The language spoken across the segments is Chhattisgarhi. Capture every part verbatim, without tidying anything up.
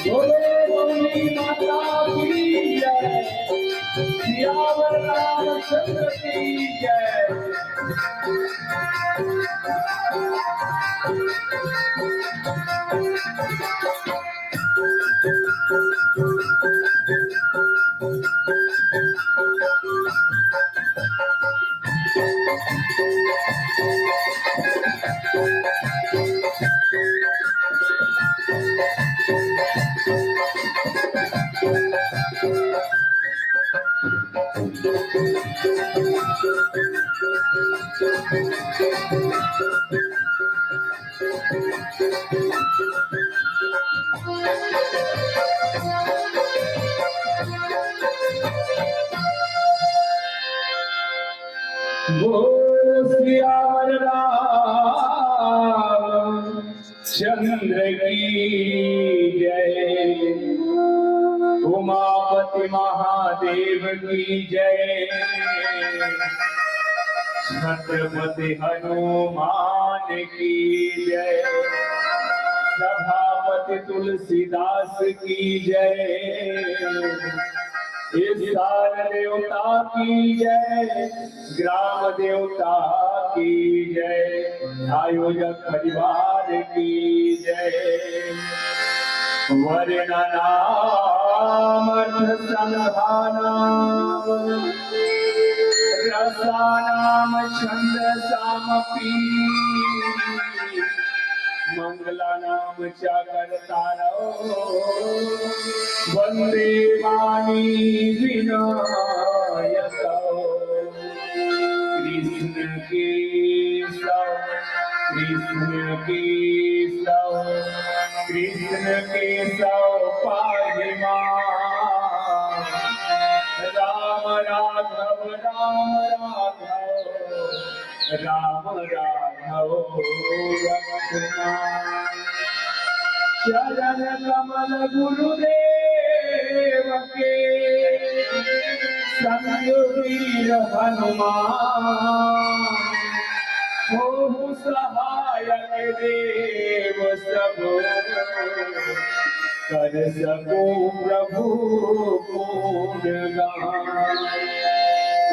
बोलो मौनी माता की जय, सियावर रामचंद्र की जय। बोल सियावर रामचंद्र की जय, उमापति महादेव की जय, छत्रपति हनुमान की जय, सभापति तुलसीदास की जय, स्थान देवता की जय, ग्राम देवता की जय, आयोजक परिवार की जय। वर्णनामथ संघानाम रसानाम छंदसामपि। मंगलानाम च कर्तारौ वंदे मानि विनायकौ। कृष्ण केशव, कृष्ण केशव, कृष्ण केशव पाहि मां। राम राघव, राम राघव, राम राघव रघुनाथ। चरण कमल गुरुदेव के संग वीर हनुमान। होहु सहायक देव सब कर सकूं प्रभु गुणगान।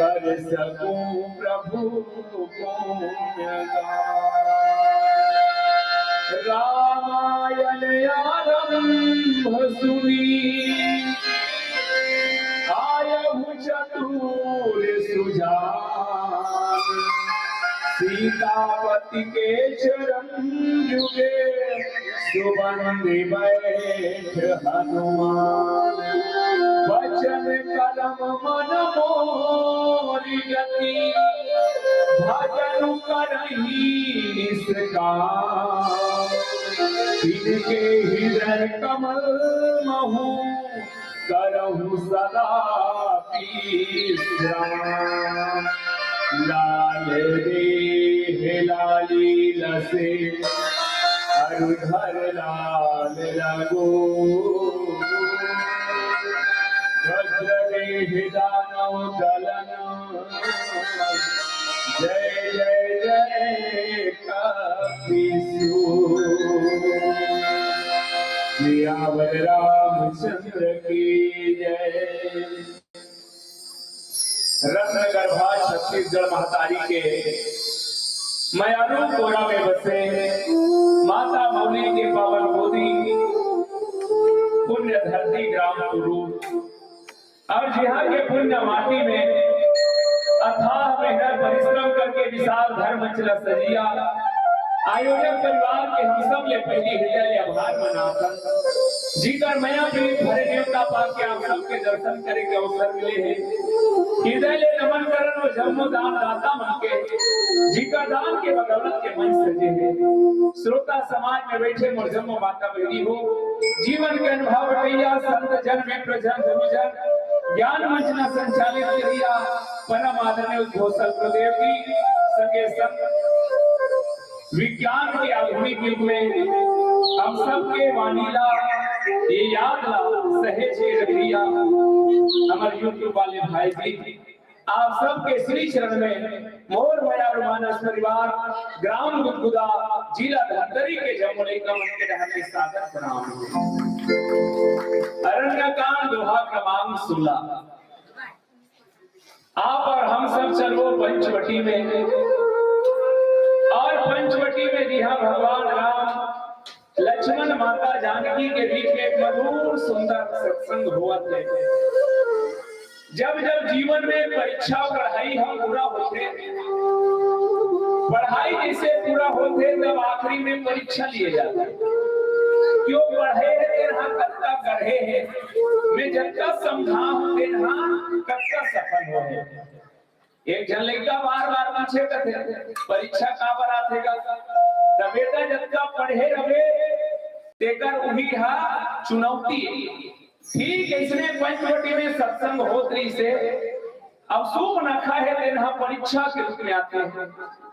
कर सकूं प्रभु रामायण आरंभ सुनी आयहु चतुर सुजान। सीतापति के चरण जुगे सुबंधि बैठ हनुमान। बचन करम मन मोर गति भजन करही निष्काम। तिनके हृदय कमल महु करहु सदा विश्राम। लाल देह लाली लसे अरु धर लाल लगो। वज्र देह दानव दलन जय जय जय कपिसु। सियावर रामचंद्र की जय। रत्न गर्भा छत्तीसगढ़ महतारी के मयारू कोरा में बसे माता मौली के पावन गोदी पुण्य धरती ग्राम कुरू अउ जिहां के पुण्य माटी में अथाह मेहनत परिश्रम करके विशाल धर्म चला सजिया। आयोजक परिवार के हम सब ले पहिली हृदय ले आभार मनाथन, जिकर मया प्रीत भरे नेवता पाके आप सबके दर्शन करे के अवसर मिले हे। हृदय ले नमन करन वो जम्मो दान दाता मन के, जिकर दान के बदौलत के मंच सजे हे। श्रोता समाज में बैठे मोर जम्मो माता बहिनी हो, जीवन के अनुभव बटैया संत जन, विप्र जन, गुरुजन, ज्ञान मंच न संचालित करिया परम आदरणीय उद्घोषक गुरुदेव जी, संगे संग विज्ञान के आधुनिक युग में हम सबके वाणी ला, ये याद ला सहेज के रखिया। हमर YouTube वाले भाई जी, आप सबके श्री चरण में मोर मयारू मानस परिवार, ग्राम गुदगुदा, जिला धमतरी के जम्मो लइका मन के डहर ले सादर प्रणाम। अरण्यकांड दोहा क्रमांक सोलह। आप और हम सब चलो पंचवटी में, और पंचवटी में जिहाँ भगवान राम लक्ष्मण माता जानकी के बीच में एक मधुर सुंदर सत्संग होवत हे। जब जब जीवन में परीक्षा पढ़ाई ह पूरा होथे, पढ़ाई जैसे पूरा होथे तब आखिरी में परीक्षा लिए जाथे। क्यों पढ़े हे तेन ह कतका गढ़े हे, मैं जतका समझा हूँ तेन ह कतका सफल होहे। एक झन लइका बार बार पूछे कथे, परीक्षा काबर आथे गा? त बेटा जतका पढ़े रहे तेकर उही हा चुनौती। ठीक इसने पंचवटी में सत्संग होत रहिसे। अब सूपनखा हे तेन ह परीक्षा के रूप में आथे।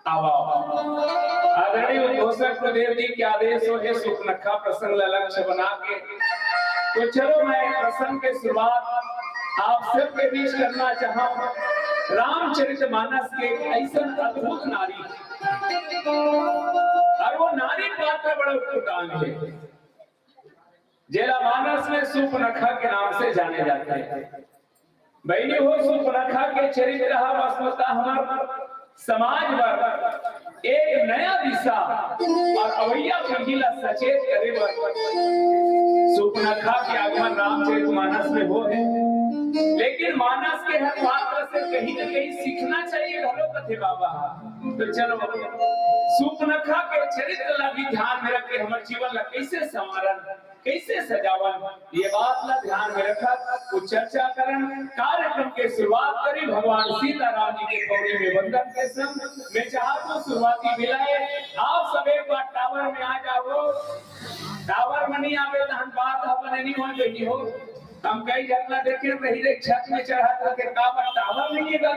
आवा। आदरणीय उद्घोषक गुरुदेव जी के आदेश हो हे सूपनखा प्रसंग ला लक्ष्य बना के। तो चलो मैं प्रसंग के शुरुआत आप सबके बीच करना चाहूँ। रामचरित मानस के एक ऐसन अद्भुत नारी, और वो नारी पात्र बड़ा उत्कृष्ट हे, जेला मानस में सूपनखा के नाम से जाने जाथे। बहिनी हो, सूपनखा के चरित्र ह वस्तुतः हमर समाज बर एक नया दिशा और अवइया पीढ़ी ला सचेत करे बर सूपनखा के आगमन रामचरित मानस में होहे। लेकिन मानस के हर पात्र से कहीं न कहीं सीखना चाहिए घलो कथे बाबा। तो चलो, सूपनखा के चरित्र ला भी ध्यान में रख के हमर जीवन ला कैसे संवारन, कैसे सजावन, ये बात ला ध्यान में रखत वो चर्चा करन। कार्यक्रम के शुरुआत करी भगवान सीताराम जी के पौड़ी में वंदन के संग। मैं चाहत हूँ शुरुआती विलय, आप सब एक बार टावर में आ जाओ। टावर में नहीं आवे तहन बात ह बने नहीं होय, नहीं हो। हम कई झन ला देखे रही रे, छत में चढ़त रथे, काबर टावर नहीं है गा?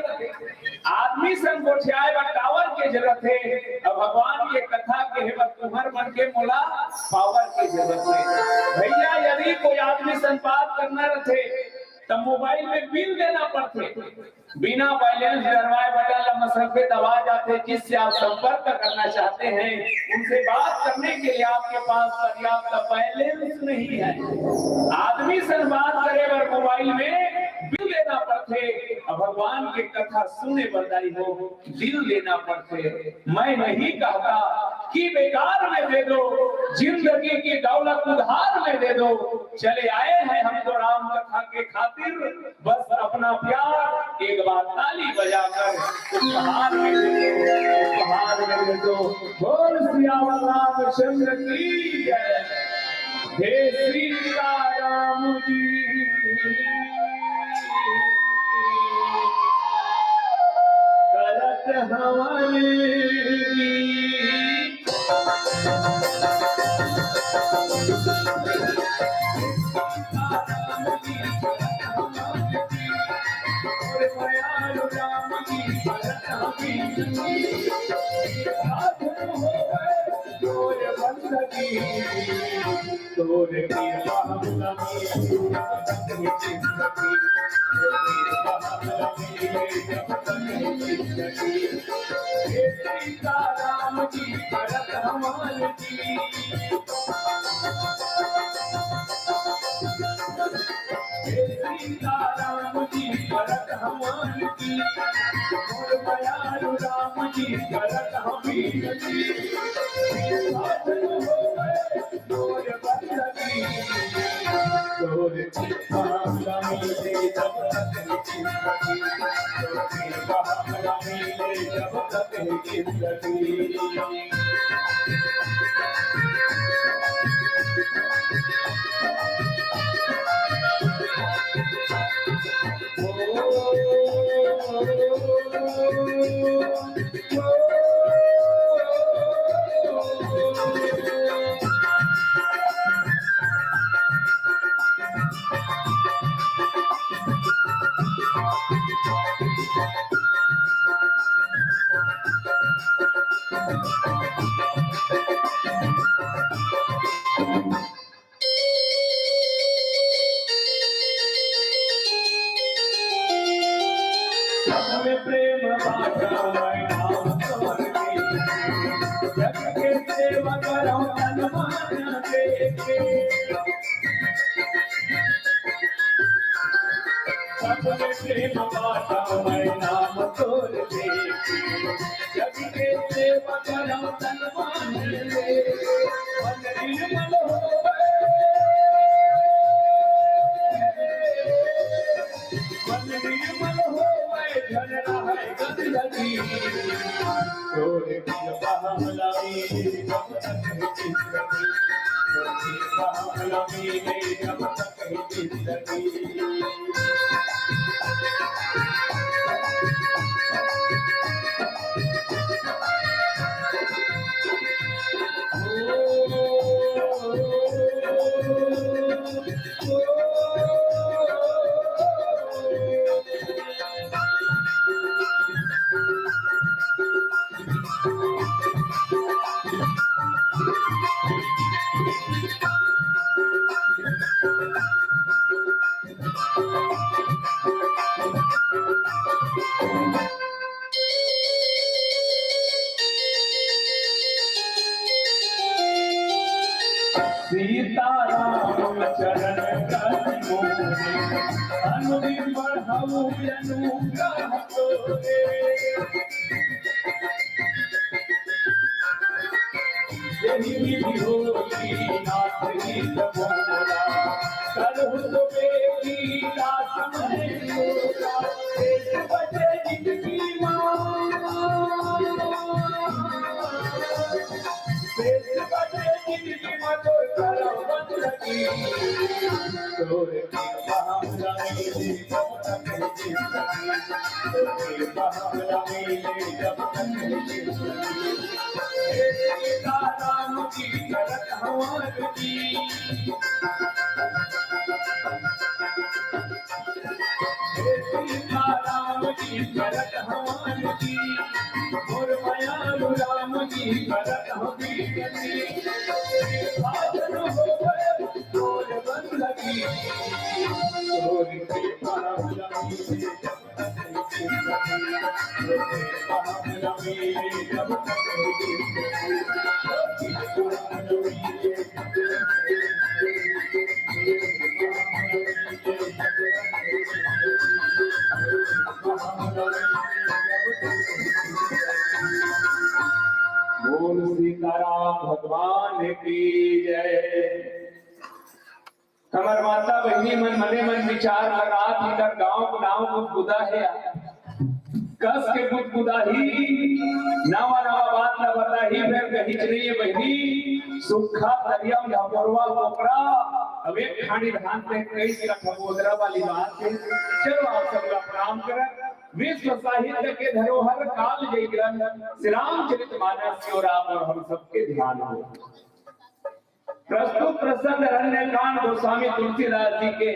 आदमी संग गोठियाए बर टावर के जरूरत हे। अब भगवान के कथा कहे बर तुम्हर मन के मोला पावर के जरूरत हे। भैया, यदि कोई आदमी संग बात करना रथे, त मोबाइल में बिल देना पड़थे। बिना बैलेंस डरवाए बटन ला मसरबे दबा जाथे। जिससे आप संपर्क करना चाहते हैं, उनसे बात करने के लिए आपके पास पर्याप्त बैलेंस नहीं है। आदमी संग बात करे बर मोबाइल में बिल देना पड़थे, अउ भगवान के कथा सुने बर दाई हो, दिल देना पड़थे। मैं नहीं कहता कि बेकार में दे दो, जिंदगी की दौलत उधार में दे दो। चले आए हैं हम तो राम कथा के खातिर, बस अपना प्यार एक बार ताली बजाकर उपहार में दे दो, उपहार में दे दो। बोल सियावर रामचंद्र की जय। हे सीताराम जी, करत हवन सीताराम जी करत हवन जी। हे सीताराम जी करत हवन जी, मोर मयारू राम जी करत हवन जी। साधन हो गए मोर बंदगी। सब में प्रेम बांटो, मैं नाम तोर दीन। जग के सेवा करो, तन मन दे के। सब में प्रेम बांटो, मैं नाम तोर दीन। जग के सेवा करो, तन मन दे के। मन निर्मल होवे। मन निर्मल होवे, झरना है गंदगी। तोरे बिन बहम लगी, जब तक है जिंदगी। तोरे बिन बहम लगी, जब तक है जिंदगी। सीताराम चरण कमल मोहे, अनुदिन बढ़ाऊ अनुग्रह तोरे। यही विधि होई नाथ गीत बोला, करहु तो बेटी दास मैं मोला। शेष बचे जिनकी माँ, शेष बचे जिनकी माँ, तोर करम बंदगी। तोर कृपा हमरा मिले जब तक है जिंदगी। तोर कृपा हमरा मिले जब तक है जिंदगी। हे सीताराम जी करत हमार जी। हे सीताराम जी करत हमार जी। मोर मयालु राम जी करत हमार जी। साजन होवे तोर बंदगी। तोर कृपा हमरा मिले जब तक है जिंदगी। तोर कृपा हमरा मिले जब तक है जिंदगी। बोल सीताराम भगवान की जय। हमर माता बहिनी मन मने मन विचार लगात हे, एकर गाँव के नाम गुदगुदा हे। कस के गुदगुदाही, नवा नवा बात ला बताही, फेर कहिच नहीं हे बहिनी, सुक्खा तरिया म ढपोरवा कोकरा, अब एक खानी धान पे इक्कीस कट्ठा बोदरा वाली बात हे। चलो आप सब ला प्रणाम करत, विश्व साहित्य के धरोहर काल जागरण श्री रामचरित मानस की ओर आप और हम सबके ध्यान हो। प्रस्तुत प्रसंग अरण्य कांड गोस्वामी तुलसीदास जी के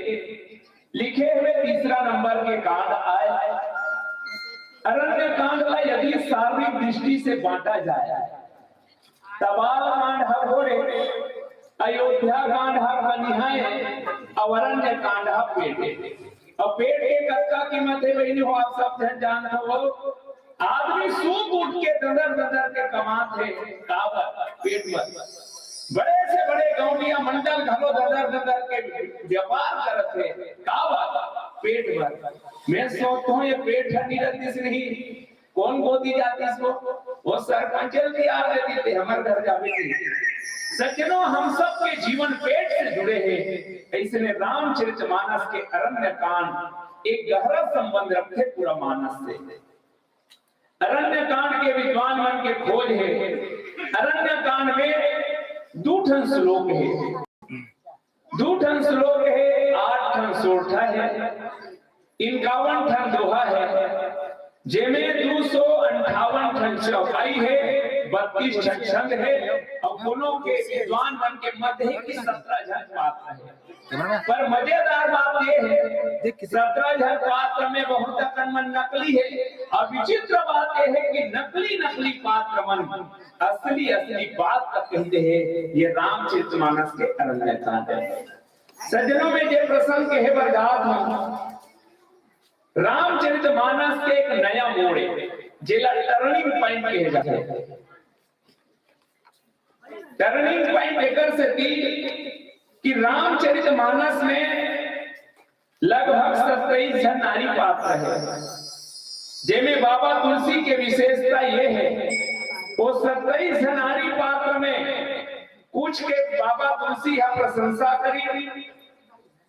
लिखे हुए तीसरा नंबर के कांड आय। अरण्य कांड ला यदि शारीरिक दृष्टि से बांटा जाए, त बाल कांड ह भोरे, अयोध्या कांड ह बनिहाय, अउ अरण्य कांड ह पेटे। अब पेट के कतका कीमत हे बहिनी हो, आप सब झन जानत हो। आदमी सूत उठ के दंदर दंदर के कमात हे, काबर? पेट बर। बड़े से बड़े गौंडिया मंडल घलो दंदर दंदर के व्यापार करत हे, काबर? पेट बर। मैं सोचत हूँ, ये पेट ह नी रतिस नहीं, कोन गोदी जातिस वो? वो सरपंच ल तियार देतिस ते हमर घर जाबे नहीं। सज्जनों, हम सब के जीवन पेट से जुड़े हे। अइसने रामचरितमानस के अरण्य कांड एक गहरा संबंध रखथे पूरा मानस से। अरण्य कांड के विद्वान मन के खोज हे। अरण्य कांड में दू ठन श्लोक हे, दू ठन श्लोक हे, आठ ठन सोरठा हे, इक्यावन ठन दोहा हे, जेमे दू सौ अंठावन ठन चौपाई हे, बत्तीस ठन छंद हे, अउ कोनो के विद्वान मन के मत हे कि सत्रह झन पात्र हे। पर मजेदार बात ये हे, सत्रह झन पात्र में बहुत अकन मन नकली हे, अउ विचित्र बात ये हे कि नकली नकली पात्र मन असली असली बात ला कहिथे, ये रामचरितमानस के अरण्य कांड हे। सज्जनों, में जे प्रसंग कहे बर जात हूँ, रामचरितमानस के एक नया मोड़ हे, जेला टर्निंग पॉइंट कहे जाथे। टर्निंग पॉइंट एकर सेती कि रामचरितमानस में लगभग सत्ताईस झन नारी पात्र हे, जेमे बाबा तुलसी के विशेषता ये हे, वो सत्ताईस झन नारी पात्र में कुछ के बाबा तुलसी ह प्रशंसा करिन,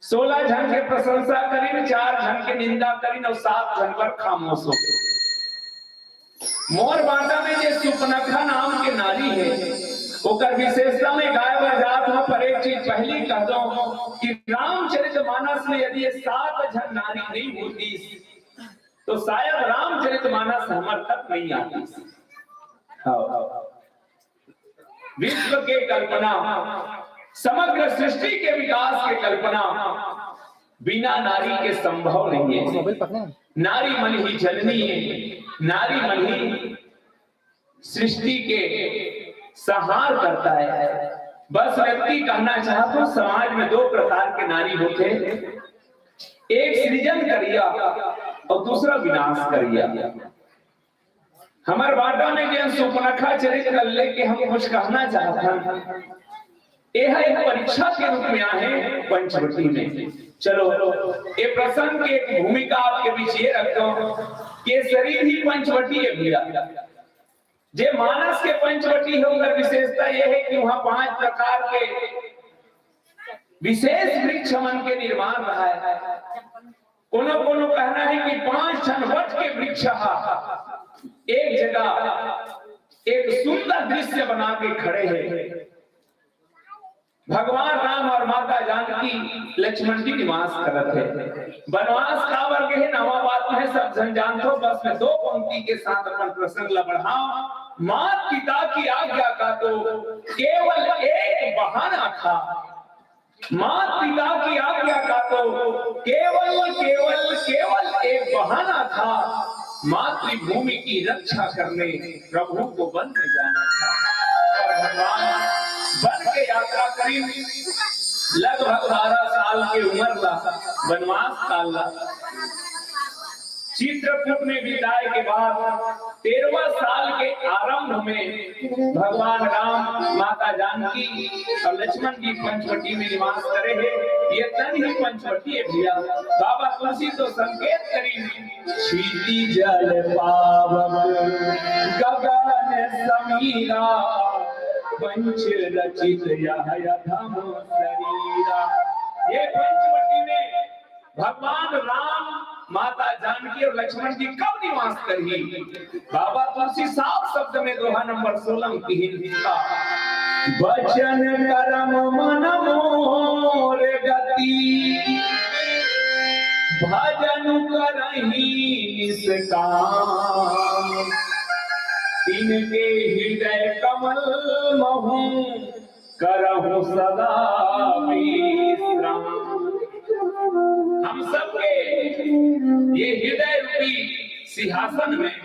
सोलह झन के प्रशंसा करिन, चार झन के निंदा करिन अउ सात झन पर खामोश हो गे। मोर बांटा में जे सुपनखा नाम के नारी हे, ओकर विशेषता में गाय बर जात हूँ, पर एक चीज पहली कह दो कि रामचरितमानस में यदि ये सात झन नारी नहीं होती, तो शायद रामचरितमानस हमर तक नहीं आती। हाँ। विश्व के कल्पना, समग्र सृष्टि के विकास के कल्पना बिना नारी के संभव नहीं हे। नारी मन ही जननी हे, नारी मन ही सृष्टि के संहार करता हे। बस व्यक्ति कहना चाहत हूँ, समाज में दो प्रकार के नारी होथे, एक सृजन करिया अउ दूसरा विनाश करिया। हमर बांटा में जेन सुपनखा चरित्र ल लेके हम कुछ कहना चाहत हन, एह एक परीक्षा के रूप में आहे पंचवटी में। चलो, ये प्रसंग के एक भूमिका आपके बीच ये रखता हूँ कि ये शरीर ही पंचवटी हे भैया। जे मानस के पंचवटी हे, ओकर विशेषता ये हे कि वहाँ पांच प्रकार के विशेष वृक्ष मन के निर्माण रहा हे। कोनो कोनो कहना हे कि पांच ठन वट के वृक्ष हा एक जगह एक सुंदर दृश्य बना के खड़े हे। भगवान राम अउ माता जानकी लक्ष्मण जी निवास करत हे। बनवास काबर गे हे, नवा बात में सब झन जानथो। बस में दो पंक्ति के साथ अपन प्रसंग ला बढ़ाओ। मात पिता की आज्ञा का तो केवल एक बहाना था। मात पिता की आज्ञा का तो केवल, केवल, केवल एक बहाना था। मातृभूमि की रक्षा करने प्रभु को वन में जाना था। अउ भगवान वन के यात्रा करिन, लगभग बारह साल के उमर ला, बनवास काल ला। चित्रकूट में बिताए के बाद तेरहवाँ साल के आरंभ में भगवान राम, माता जानकी अउ लक्ष्मण जी पंचवटी में निवास करे हे। ये तन ही पंचवटी हे भैया। बाबा तुलसी तो संकेत करिन, क्षिति जल पावक गगन समीरा, पंच रचित यह अधम शरीरा। ये पंचवटी में भगवान राम, माता जानकी अउ लक्ष्मण जी कब निवास करही? बाबा तुलसी साफ शब्द में दोहा नंबर सोलह में किहिन, बचन करम मन मोर गति, भजन करही निष्काम, तिनके हृदय कमल महूँ करहु सदा विश्राम। हम सबके ये हृदय रूपी सिंहासन में,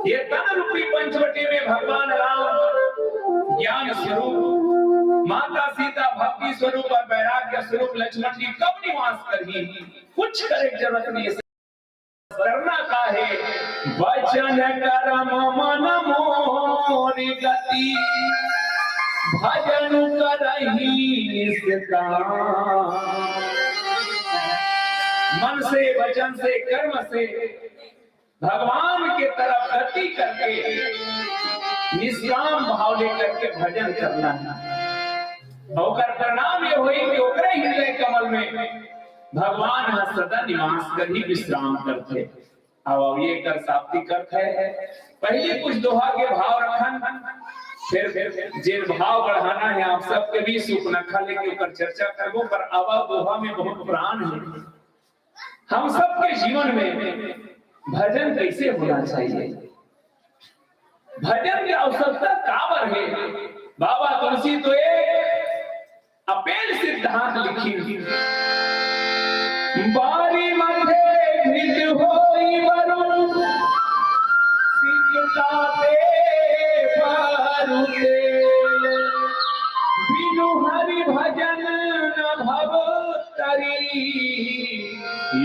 ये तन रूपी पंचवटी में भगवान राम ज्ञान स्वरूप, माता सीता भक्ति स्वरूप अउ वैराग्य स्वरूप लक्ष्मण जी कब निवास करही, कुछ करे के जरूरत नहीं हे। करना का हे, बचन करम मन मोर गति, भजन करही निष्काम। मन से, वचन से, कर्म से भगवान के तरफ गति करके निष्काम भाव लेकर के भजन करना है। ओकर परिणाम ये होई कि ओकरे हृदय कमल में भगवान ह सदा निवास करही, विश्राम करथे। अब, अब ये कर शाब्दिक अर्थ है। पहले कुछ दोहा के भाव रखन, फिर, फिर जेन भाव बढ़ाना है आप सबके भी सुपनखा लेके ओकर चर्चा करबो, पर अब दोहा में बहुत प्राण है। हम सबके जीवन में भजन कैसे होना चाहिए, भजन के आवश्यकता काबर है? बाबा तुलसी तो एक अपेल सिद्धांत लिखिन। बारी मथे घृत होई वरुण, सिकता पे बारू तेल। बिनु हरि भजन न भव तरी,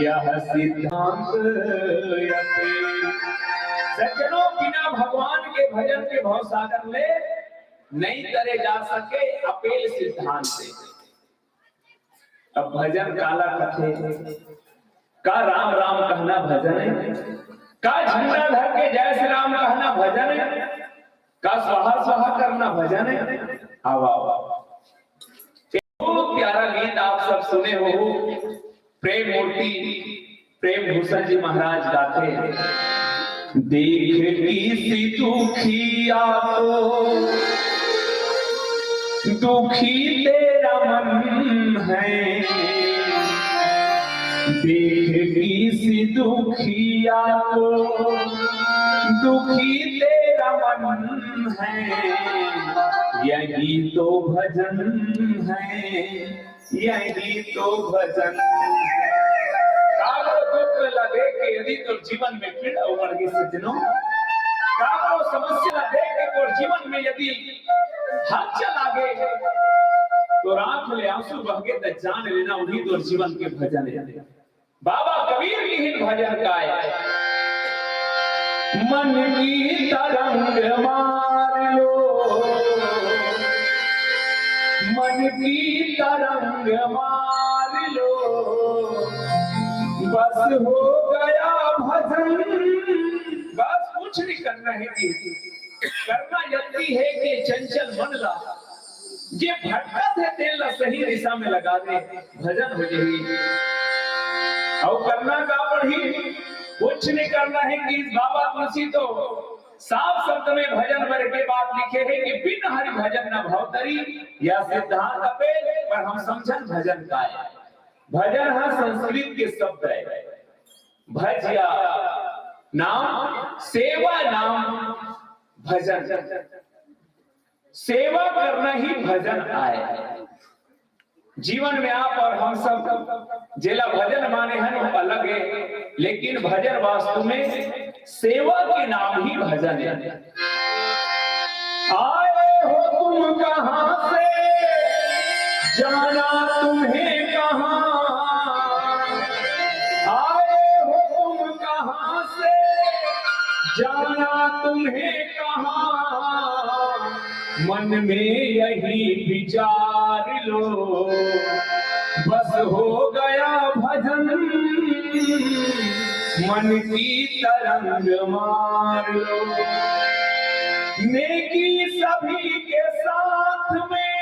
यह सिद्धांत अपेल। सज्जनों, बिना भगवान के भजन के भवसागर ले नहीं तरे जा सके अपेल सिद्धांत से। अब भजन काला कथे? का राम राम कहना भजन है? का झंडा धर के जय श्री राम कहना भजन है? का स्वाहा स्वाहा करना भजन है? आवा, आवा। बहुत प्यारा गीत आप सब सुने हो, प्रेम मूर्ति प्रेम भूषण जी महाराज गाथे। देख किसी दुखिया को, दुखी तेरा मन है। देख किसी दुखिया को, दुखी तेरा मन है। यही तो भजन है, यही तो भजन। काकरो दुख ला देख के यदि तोर जीवन में पीड़ा उमड़ गे सज्जनों, काकरो समस्या ला देख के तोर जीवन में यदि हलचल आ गे, तोर आंख ले आंसू बह गे, त जान लेना उही तोर जीवन के भजन है। बाबा कबीर किहिन भजन काय, मन की तरंग मार लो, मन की तरंग मार लो, बस हो गया भजन। बस कुछ नहीं करना है जी, करना यति है कि चंचल मन ला जे भटकत हे, तेन ला सही दिशा में लगा दे, भजन हो जाही। अउ करना का पड़ही? कुछ नहीं करना है कि बाबा तुलसी तो साफ शब्द में भजन बर के बात लिखे हे कि बिन हरि भजन न भव तरी, या सिद्धांत अपेल, पर हम समझन भजन काय। भजन ह संस्कृत के शब्द है। भज या नाम, सेवा नाम भजन। सेवा करना ही भजन आय। जीवन में आप और हम सब जेला भजन माने हन, वो अलग है, लेकिन भजन वास्तव में सेवा के नाम ही भजन है। आए हो तुम कहां से, जाना तुम्हें कहां, आए हो तुम कहां से, जाना तुम्हें कहां, मन में यही विचार लो, बस हो गया भजन, मन की तरंग मार लो। नेकी सभी के साथ में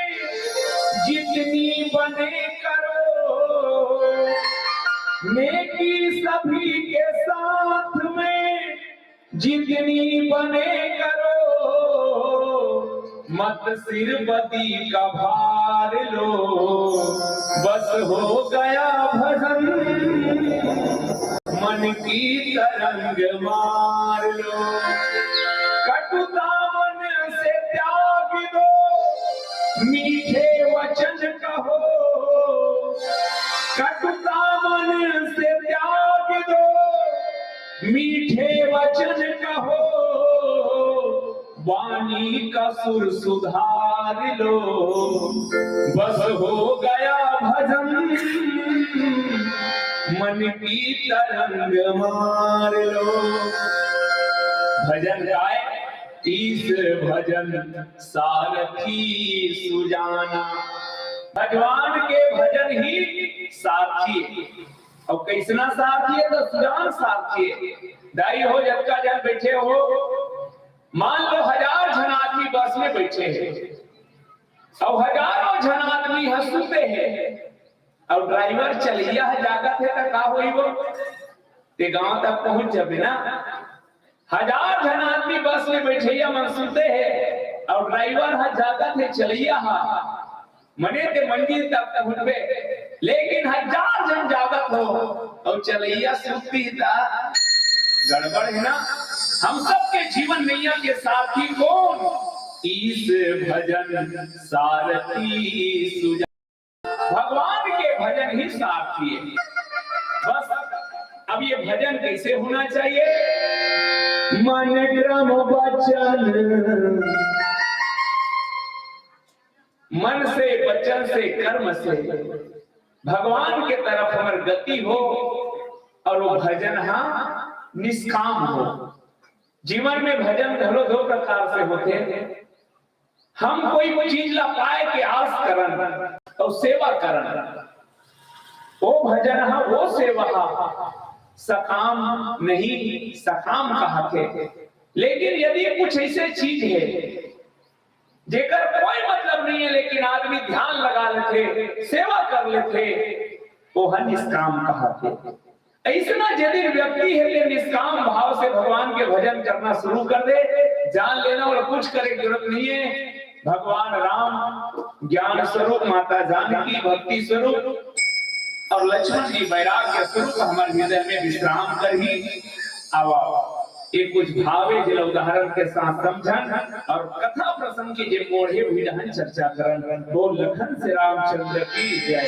जितनी बने करो, नेकी सभी के साथ में जितनी बने करो, मत सिर बदी का भार लो, बस हो गया भजन, मन की तरंग मार लो। कटुता मन से त्याग दो, मीठे वचन कहो, कटुता मन से त्याग दो, मीठे वचन कहो, वाणी का सुर सुधार लो, बस हो गया भजन, मन की तरंग मार लो। भजन काय, ईश भजन सारथी सुजाना। भगवान के भजन ही सारथी है। अब कैसना सारथी है? तो सुजान सारथी है। दाई हो, जतका जन बैठे हो, मान लो हजार झन आदमी बस में बैठे हैं, अउ हजारों झन आदमी ह सुते हे, अउ ड्राइवर चलइया ह जागत हे, त का होही वो? ते गांव तक पहुंच जाबे ना। हजार झन आदमी बस में बैठइया मन सुते हे, अउ ड्राइवर ह जागत हे, चलइया ह, मने ते मंजिल तक पहुंचबे। लेकिन हजार झन जागत हो अउ चलइया सुतही, त गड़बड़ हे ना। हम सबके जीवन नैया के सारथी कोन? ईश भजन सारथी सुजा। भगवान के भजन ही सारथी हे। बस, अब ये भजन कैसे होना चाहिए? मन, क्रम, वचन, मन से, वचन से, कर्म से भगवान के तरफ हमर गति हो, अउ वो भजन हा निष्काम हो। जीवन में भजन घलो दो प्रकार से होथे। हम कोई चीज ला पाए के आस करन अउ सेवा करन, वो भजन हा, वो सेवा हा सकाम नहीं, सकाम कहाथे। लेकिन यदि कुछ ऐसे चीज हे जेकर कोई मतलब नहीं हे, लेकिन आदमी ध्यान लगा लेथे, सेवा कर लेथे, वो हा निष्काम कहाथे। अइसना यदि व्यक्ति हे, ते निष्काम भाव से भगवान के भजन करना शुरू कर दे, जान लेना, अउ कुछ करे के जरूरत नहीं हे। भगवान राम ज्ञान स्वरूप, माता जानकी भक्ति स्वरूप, अउ लक्ष्मण जी वैराग्य स्वरूप हमर हृदय में विश्राम करही। आवा, ये कुछ भाव हे, जेला उदाहरण के साथ समझन अउ कथा प्रसंग के जे कोढ़े भीड़ हन चर्चा करन। बोल लखन से रामचंद्र की जय।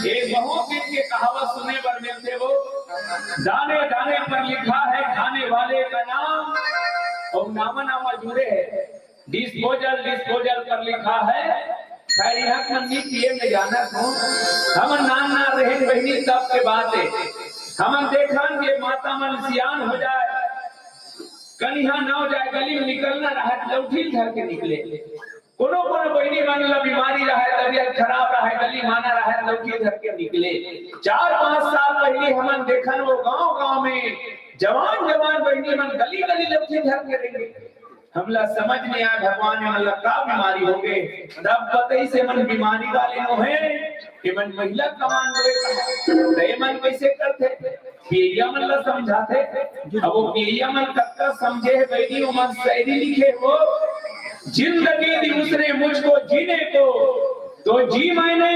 एक बहुत दिन के कहावत सुने बर मिलथे वो, दाने दाने पर लिखा है खाने वाले का नाम, अउ नामा नामा जुड़े हे, disposal, disposal पर लिखा है। खैर, इहाँ मन नी किए, मैं जानत हूँ, हमन नान नान रहेन बहिनी, तब के बात हे। हमन देखन के माता मन सियान हो जाए, कनिहा नव जाए, गली में निकलना रहे, लौठी धर के निकले। कोनो कोनो बहिनी मन ला बीमारी रहे, तबीयत खराब रहे, गली माना रहे, लौठी धर के निकले। चार पांच साल पहले हमन देखन, वो गांव गांव में जवान जवान बहिनी मन गली गली लौठी धर के रेंगे। हमला समझ नहीं आए, भगवान, ये मन ला का बीमारी हो गे? तब बतइस, ये मन बीमारी वाले नो हे, ये मन महिला कमांडो हे। त ये मन कैसे करथे? पियैया मन ला समझाथे। अब वो पियैया मन कतका समझे हे बहिनी, वो मन शायरी लिखे हो, जिंदगी दी उसने मुझको जीने को, तो जी मैंने,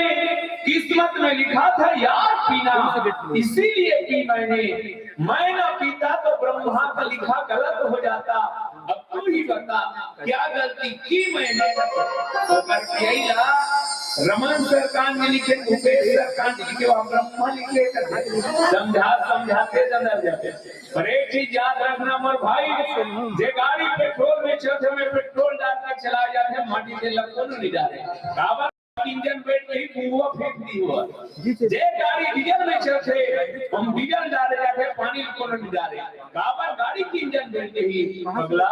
किस्मत में लिखा था यार पीना, इसीलिए पी मैंने। मैं ना पीता तो ब्रह्मा का लिखा गलत हो जाता। अब तू ही बता, क्या गलती की मैंने? ओकर पियैया रमन सरकार ने लिखे, भूपेश सरकार ने लिखे, वहाँ ब्रह्मा लिखे करथे। समझा, समझाते जंदर जाते। पर एक चीज याद रखना मोर भाई, जे गाड़ी पेट्रोल में चलथे, में पेट्रोल डाल के चला जाथे, माटी से लग कोनो नहीं डारे। काबर? इंजन बेड में ही कुआ फेंक दी हुआ। जे गाड़ी डीजल में चलथे, हम डीजल डाले जाथे, पानी कोनो नहीं डारे। काबर? गाड़ी के इंजन बेड में ही। अगला,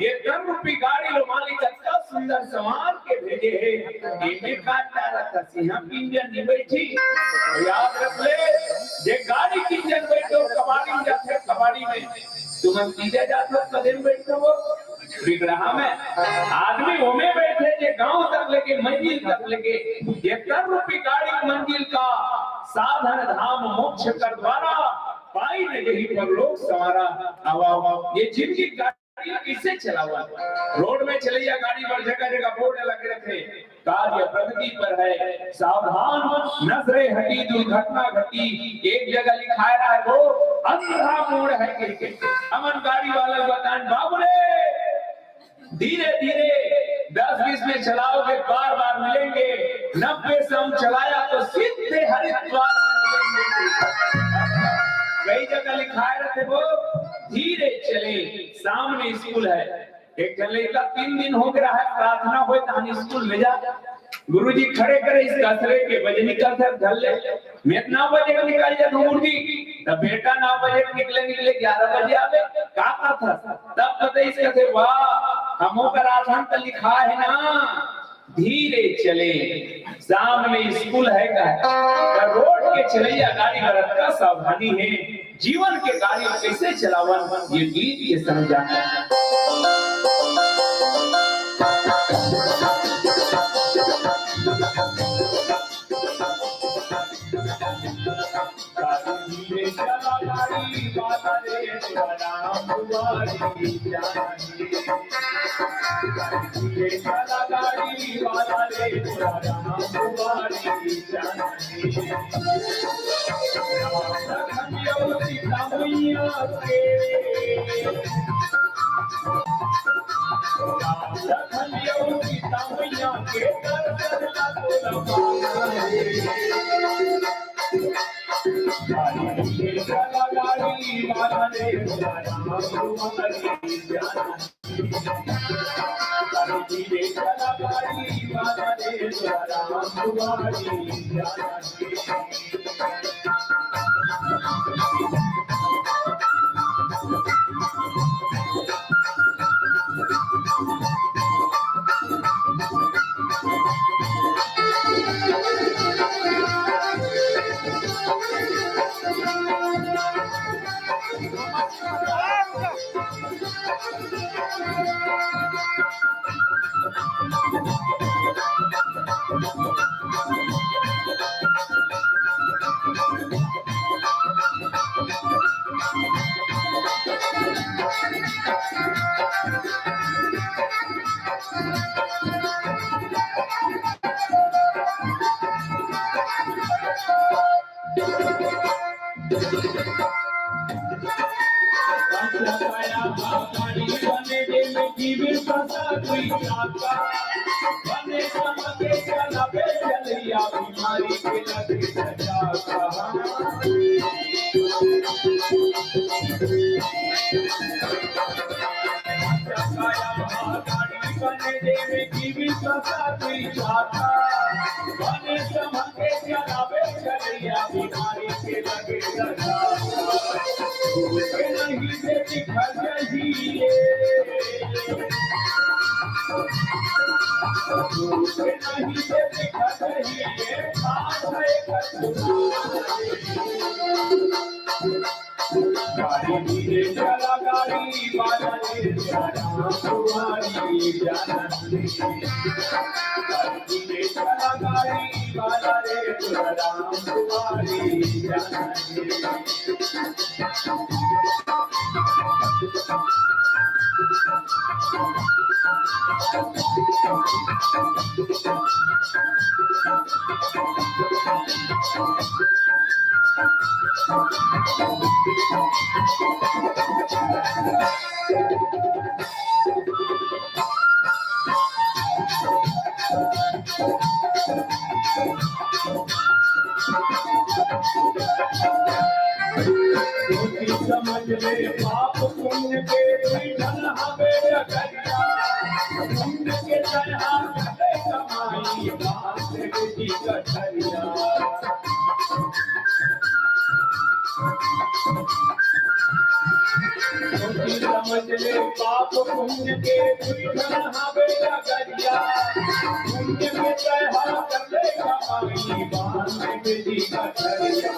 ये तन रूपी गाड़ी लो मालिक अतका सुंदर संवार के भेजे हे, एमे का डारत हस, इहाँ इंजन नहीं बैठी। याद रख ले, जे गाड़ी के इंजन बैठे, कबाड़ी में जाथे, कबाड़ी में। तुमन तीजा जात हो, कदे में बैठे हो? बिगड़हा में। आदमी ओमे बैठे, जे गांव तक लेके, मंजिल तक लेके, ये तन रूपी गाड़ी मंजिल का साधन धाम मोक्ष कर द्वारा, पाई न यही परलोक संवारा। आवा, आवा, ये जिंदगी गाड़ी कैसे चलावा? रोड में चलैया गाड़ी बर जगह जगह बोर्ड लगे रथे, कार्य प्रगति पर है, सावधान, नजरें हटी, दुर्घटना घटी। एक जगह लिखाए रहे वो, अंधा मोड़ है कहिके। हमन गाड़ी वाला बतान, बाबू रे, धीरे धीरे, दस बीस में चलाओगे, बार बार मिलेंगे। नब्बे से हम चलाया तो सीधे हरिद्वार में मिलेंगे। कई जगह लिखाए रथे वो, धीरे चले, सामने स्कूल है। एक झन लइका तीन दिन हो गया है, प्रार्थना होय तहन स्कूल ले जा। गुरुजी खड़े करे, इसका असरे के बजे निकल कर घर ले। मैं नौ बजे के निकल जाता हूँ गुरुजी, तब बेटा नौ बजे के निकले, निकले ग्यारह बजे आवे, का करत हस? तब बताइस कथे, वाह, हमो कर आथन त लिखा है ना, धीरे चले, सामने स्कूल है का। त रोड के चलैया गाड़ी बर अतका सावधानी है, जीवन के गाड़ी कैसे चलावन, ये गीत के संग जाना। गाड़ी धीरे चला, गाड़ी वाला रे, चला, तुम्हारी जाना। गाड़ी धीरे चला, गाड़ी वाला रे, चला, तुम्हारी जाना। समझ ले पाप पुण्य के दुई ढंग हवे डगरिया। पुण्य के तरह करे कमाई, पाप के की कठरिया। समझ ले पाप पुण्य के दुई ढंग हवे डगरिया। पुण्य के तरह करे कमाई, पाप के की कठरिया।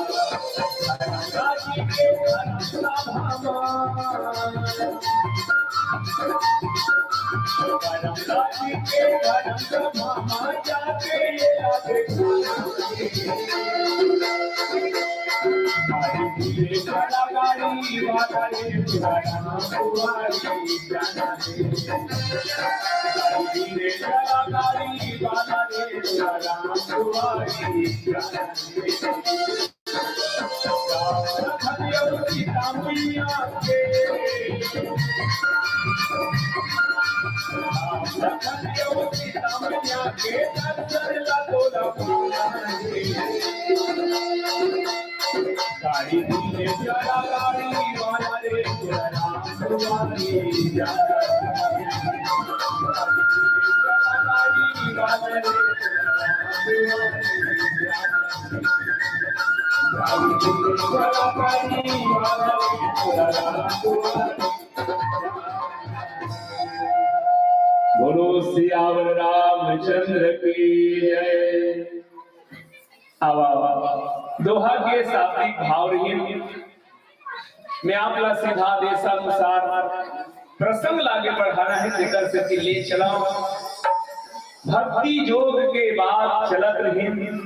बोलो सियावर रामचंद्र की जय। अब दोहा के शाब्दिक भाव रहिन। मैं आप ला सीधा देशानुसार प्रसंग ला आगे बढ़ाना है, जेकर सेती ले चला। भक्ति योग के बात चलत रहिन।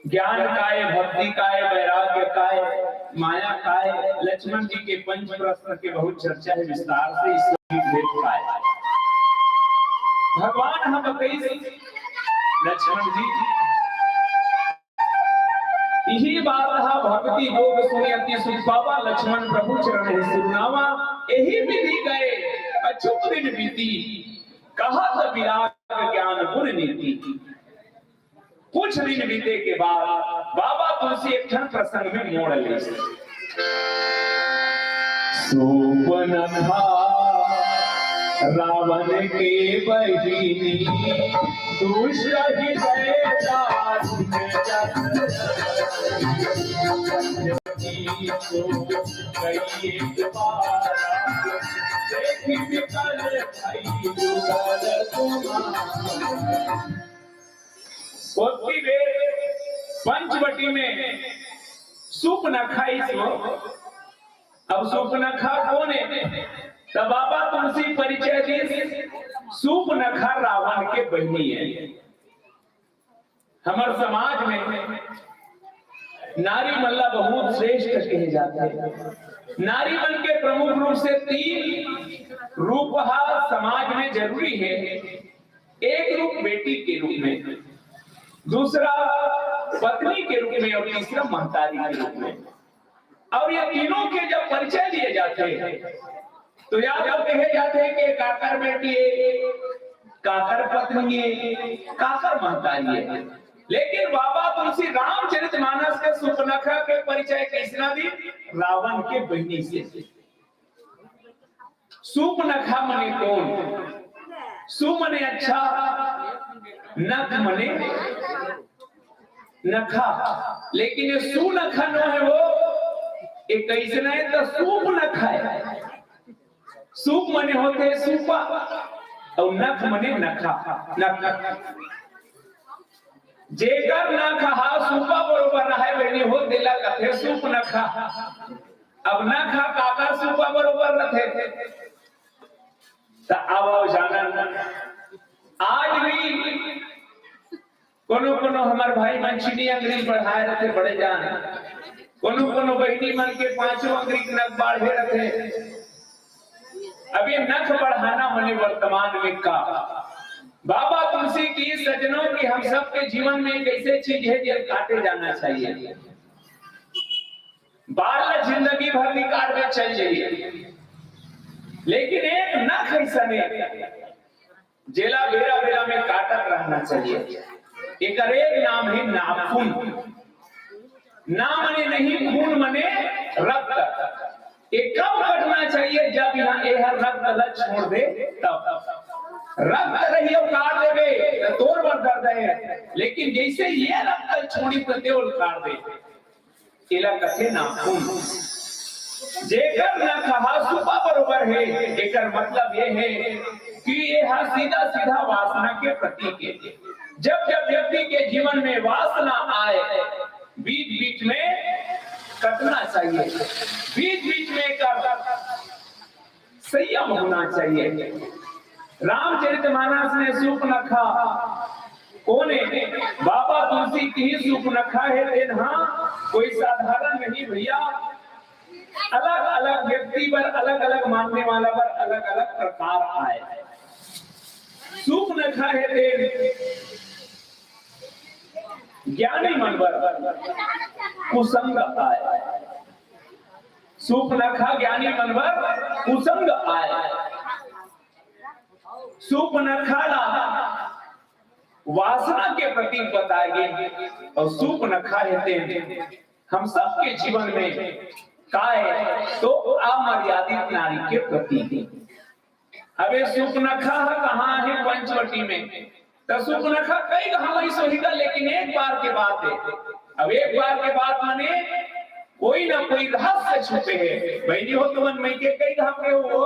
ज्ञान काय, भक्ति काय, वैराग्य काय, माया काय, लक्ष्मण जी के पंच प्रश्न के बहुत चर्चा हे विस्तार से। इस भेद काय भगवान हम कई लक्ष्मण जी, इही बात हा भक्ति योग सुनि अति सुख पावा, लक्ष्मण प्रभु चरण ही सिरनावा। यही विधि गए अचुक दिन बीती, कहत विराग ज्ञान गुण नीति। कुछ दिन बीते के बाद बाबा तुलसी एक ठन प्रसंग में मोड़ ले। सूपनखा रावण के बहिनी, दुष्ट हृदय दास में जस। देखि विकल भई जुगल तुम्हारा। ओतकी बेर पंचवटी में सूपनखा आइस। अब सूपनखा कोन हे? त बाबा तुलसी परिचय दिस, सूपनखा रावण के बहिनी हे। हमर समाज में नारी मन ला बहुत श्रेष्ठ कहे जाथे। नारी मन के प्रमुख रूप से तीन रूप हा समाज में जरूरी हे। एक रूप बेटी के रूप में, दूसरा पत्नी के रूप में और तीसरा महतारी के रूप में। और ये तीनों के जब परिचय दिए जाते हैं तो या तो कहे जाते हैं कि काकर बेटी हे, काकर पत्नी हे, काकर महतारी हे। लेकिन बाबा तुलसी रामचरितमानस के सूपनखा के परिचय कइसना दिस? रावण के बहिनी से। सूपनखा मने कोन? सु मने अच्छा, नख मने नखा, लेकिन ये सूपनखा नो हे वो, ये कइसना हे? त सूपनखा हे। सूप मने होथे सूपा, अउ नख मने नखा, नख। जेकर नख हा सूपा बरोबर रहे बहिनी हो, तेला कथे सूपनखा। अब नख हा काकर सूपा बरोबर रथे? त अब आओ जानन, आज भी कोनो कोनो हमर भाई मन छीनी अंगरी बढ़ाए रथे बड़े जान, कोनो कोनो बहिनी मन के पांचों अंगरी के नख बाढ़े रथे। अब ये नख बढ़ाना मने वर्तमान में का? बाबा तुलसी कहिस सज्जनों कि हम सबके जीवन में एक ऐसे चीज हे जे काटे जाना चाहिए। बाल ला जिंदगी भर नइ काटबे चल जाही, लेकिन एक नख अइसन हे जेला बेरा बेरा में काटत रहना चाहिए। एकर एक नाम हे नाखून। ना मने नहीं, खून मने रक्त। ये कब कटना चाहिए? जब यहाँ ये हर रक्त ला छोड़ दे तब। रक्त रही अउ काट देबे त तोर बर दर्द हे, लेकिन जैसे ये रक्त छोड़ी त तेल काट दे। एला कथे नाखून। जेकर नख हा सूपा बरोबर हे, एकर मतलब ये हे कि ये हा सीधा सीधा वासना के प्रतीक हे। जब जब व्यक्ति के जीवन में वासना आए, बीच बीच में कटना चाहिए, बीच बीच में कर संयम होना चाहिए। रामचरितमानस में सूपनखा कोन हे? बाबा तुलसी कहिस सूपनखा हे तेन हा, कोई साधारण नहीं भैया। अलग अलग व्यक्ति बर, अलग अलग मानने वाला बर अलग अलग प्रकार आए। सूपनखा हे तेन ज्ञानी मन बर कुसंग आए। सूपनखा ज्ञानी मन बर कुसंग आए। सूपनखा ला वासना के प्रतीक बताए गे अउ सूपनखा हे तेन हम सबके जीवन में काय तो अमर्यादित नारी के प्रतीक हे। अब ये सूपनखा ह कहाँ हे? पंचवटी में। त सूपनखा कई घाव अइस होही गा, लेकिन एक बार के बात हे। अब एक बार के बात मने कोई ना कोई रहस्य छुपे हे। बहिनी हो तुमन मइके कई घाव गे हो,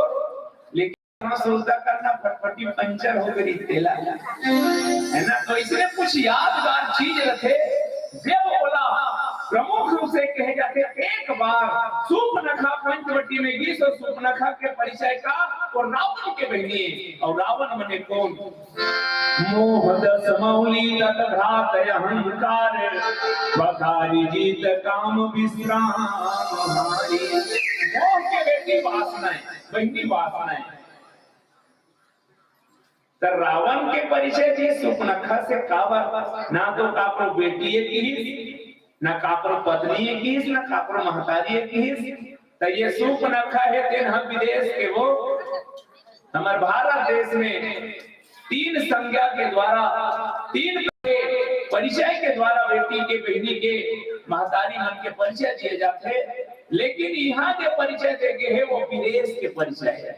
लेकिन सुनता करना फटफटी पंचर हो गई तेला, हे ना? तो इसमें कुछ यादगार चीज रथे, जब बोला प्रमुख रूप से कहे जाथे एक सूपनखा पंचवटी में गीस अउ सूपनखा के परिचय का, वो रावण के बहिनी हे। अउ रावण मने कोन? मोह दस मौली तत भ्रात अहंकार, बखारी जीत काम विश्राम हारी। मोह के बेटी वासना हे, बहिनी वासना हे। त रावण के परिचय दिस सूपनखा से, काबर? ना तो काकरो बेटी ए किहिस, ना काकरो पत्नी ए किहिस, ना काकरो महतारी ए किहिस। त ये सूपनखा हे, तेन ह विदेश के वो हमर भारत देश में तीन संज्ञा के द्वारा, तीन के परिचय के द्वारा बेटी के, बहिनी के, महतारी मन के परिचय दिए जाथे। लेकिन इहाँ के परिचय दे गे हे, वो विदेश के परिचय हे।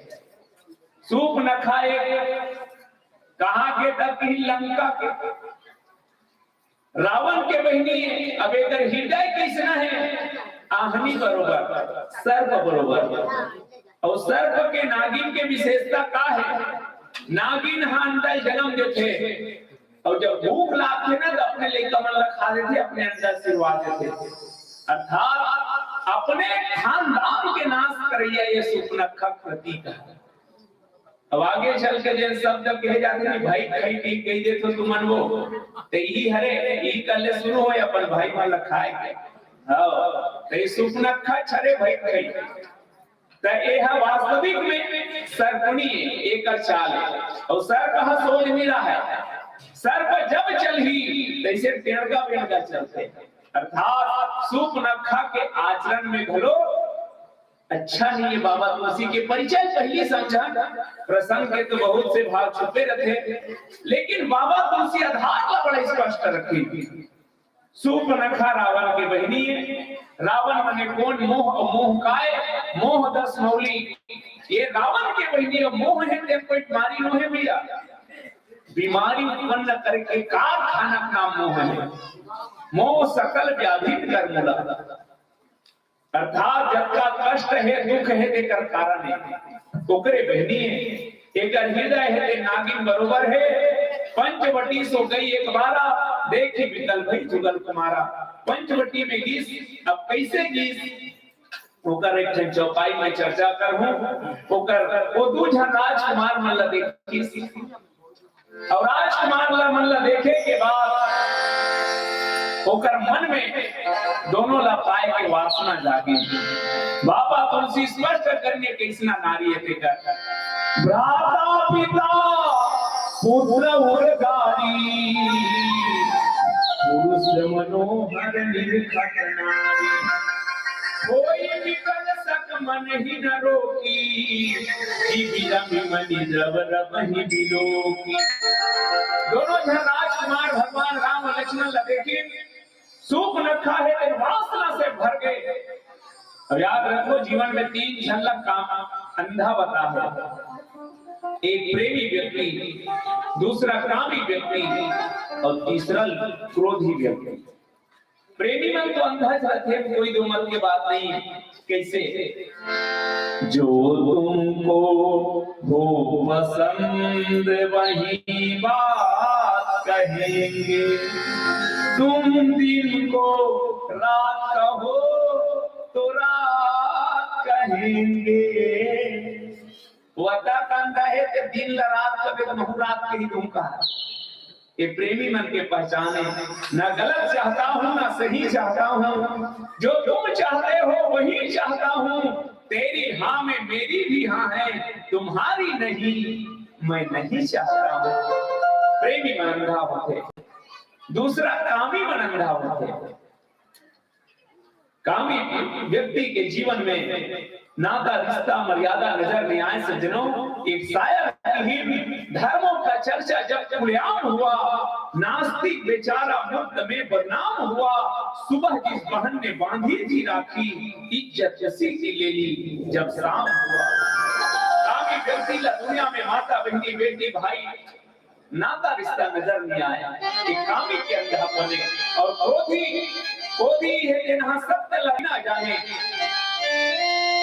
सूपनखा एक कहाँ के? त किहिन लंका के। रावण के बहिनी हे। अब एकर हृदय कइसना हे? आहनी बरोबर, सर्प बरोबर। अउ सर्प के, नागिन के विशेषता का हे? नागिन ह अंडा जनम देथे, अउ जब भूख लागथे ना, त अपने लइका मन ला खा लेथे, अपने अंडा सिरवा देथे। अर्थात अपने खानदान के नाश करइया ये सूपनखा प्रतीक हे। अब आगे चल के जेन शब्द कहे जाथे कि भाई खई पी कहि देथो तुमन वो, त इही हरे, इही कर ले शुरू होय अपन भाई मन ला खाय के। हाँ, त ये सूपनखा हरे भाई खई। त ये ह वास्तविक में सर्पनी हे, एकर चाल हे। अउ सर्प ह सोझ निरा हे। सर्प जब चलही, तइसे टेड़गा बेड़गा चलथे। अर्थात सूपनखा के आचरण में घलो अच्छा नइ हे। बाबा तुलसी के परिचय पहिली समझन, प्रसंग के तो बहुत से भाव छुपे रथे, लेकिन बाबा तुलसी आधार ला बड़ा स्पष्ट रखे। सूपनखा रावण के बहिनी हे। रावण मने कोन? मोह, मोह काय? मोह दस मौली। ये रावण के बहिनी हे, मोह हे ते कोई बीमारी नोहे भैया। बीमारी उत्पन्न करके कारखाना का नाम मोह हे। मोह सकल व्याधि कर मूला। अर्थात जतका कष्ट हे, दुख हे, तेकर कारण हे, ओकरे बहिनी हे। एकर हृदय हे, ते नागिन बरोबर हे। पंचवटी सो गई एक बारा, देखि बिकल भई जुगल कुमारा। पंचवटी में गीस, अब कइसे गीस, ओकर एक ठन चौपाई में चर्चा करहूं। ओकर, वो दू झन राजकुमार मन ला देखिस। अउ राजकुमार ला मन ला देखे के बाद ओकर मन में दोनों ला पाए के वासना जागे। बाबा तुलसी स्पष्ट करने कइसना नारी हे तेकर। भ्राता पिता पुत्र उर गारी, पुरुष मनोहर निरखत नारी। कोई विकल सक मन ही न रोकी, कि विलम मनि द्रव रमहि विलोकी। दोनों झन राजकुमार भगवान राम अउ लक्ष्मण ला देखिन, सूपनखा हे, तेन वासना से भर गे। अब याद रखो, जीवन में तीन झन ला काम अंधा बता हे, एक प्रेमी व्यक्ति, दूसरा कामी व्यक्ति अउ तीसरा क्रोधी व्यक्ति। प्रेमी मन तो अंधा च रथे, कोई दो मत के बात नहीं। कइसे? जो तुमको हो पसंद वही बात कहेंगे, तुम दिन को रात कहो तो रात कहेंगे। वो अतका अंधा हे, ते दिन ला रात कबे, महूं रात कही दूं का। ये प्रेमी मन के पहचान हे, ना गलत चाहता हूँ, ना सही चाहता हूँ। जो तुम चाहते हो, वही चाहता हूँ। तेरी हाँ में मेरी भी हाँ है, तुम्हारी नहीं, मैं नहीं चाहता हूँ। प्रेमी मन अंधा होथे, दूसरा कामी मन अंधा होथे। कामी व्यक्ति के जीवन में नाता, रिश्ता, मर्यादा नजर नइ आय। सज्जनों, एक शायर कहिन, धर्मों का चर्चा जब खुलेआम हुआ, नास्तिक बेचारा मुफ्त में बदनाम हुआ। सुबह जिस बहन ने बांधी थी राखी, इज्जत उसी की ले ली जब शाम हुआ। कामी व्यक्ति ला दुनिया में माता, बहिनी, बेटी, भाई, नाता रिश्ता नजर नइ आय। एक कामी के अंधापन हे। अउ क्रोधी, क्रोधी हे, जेन ह सत्य ला ना जाने,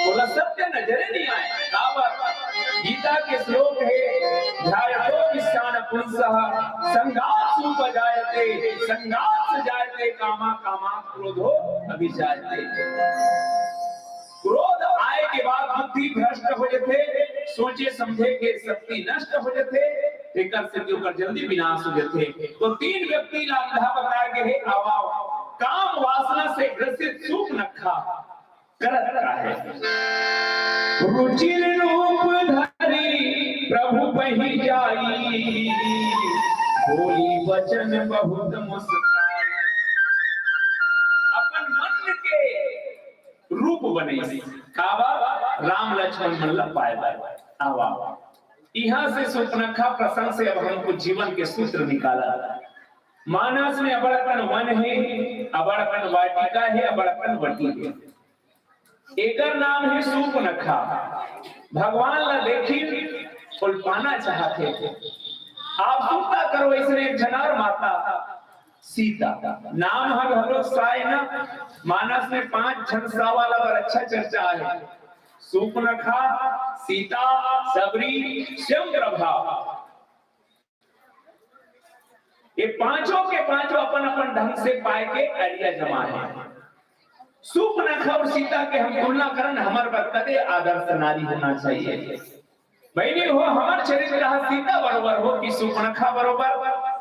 ओला सत्य नजरे नइ आय। काबर? गीता के श्लोक हे, ध्यायतो विषयान पुंसः संघात सुपजायते, संघात से जायते कामा, कामात क्रोधो अभिजायते। के बाद बुद्धि भ्रष्ट हो जथे, सोचे समझे के शक्ति नष्ट हो जथे, एकर से ओकर जल्दी विनाश हो जथे। तो तीन व्यक्ति ला अंधा बता के हे आवा, काम वासना से ग्रसित सूपनखा करत का हे। रुचिर रूप धरी प्रभु पहि जाई, बोली वचन बहुत मुस्काई। अपन मन के रूप बने, काबर? राम लक्ष्मण मन ला पाए बर। आवा, इहां से सूपनखा प्रसंग से अब हमको जीवन के सूत्र निकाला। मानस में अबड़ अकन वन हे, अबड़ अकन वाटिका हे, अबड़ अकन वटी हे। एकर नाम हे सूपनखा। भगवान ला देखिन, ओला पाना चाहत हे। आप सुनता करो, अइसने एक झन अउ माता सीता, नाम ह घलो सा ए ना। मानस में पांच झन सा वाला बर अच्छा चर्चा हे। सूपनखा, सीता, सबरी, स्वयं प्रभा। ये पांचों के पांचों अपन अपन ढंग से पाए के आइडिया जमा हे। सूपनखा अउ सीता के हम तुलना करन, हमर बर कते आदर्श नारी होना चाहिए। बहिनी हो, हमर चरित्र ह सीता बरोबर हो कि सूपनखा बरोबर?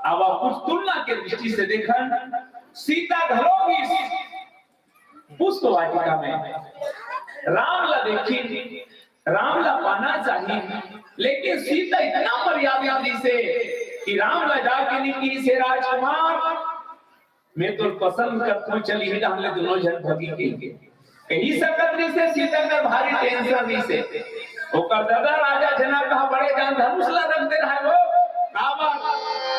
अब आप कुछ तुलना के दृष्टि से देखन, सीता घलो भी पुष्प वाटिका में राम ला देखिन, राम ला पाना चाहिए, लेकिन सीता इतना मर्यादित रहिसे कि राम ला जाके नहीं कहिसे, "राजकुमार, मैं तो पसंद करथंव, चल इही डाहन ले दोनों झन भगी" कहिके। कहि सकत रहिसे, सीता कर भारी टेंशन रहिसे। ओकर ददा राजा जनक ह बड़े जान धनुष ला रख दे रहय वो। काबर?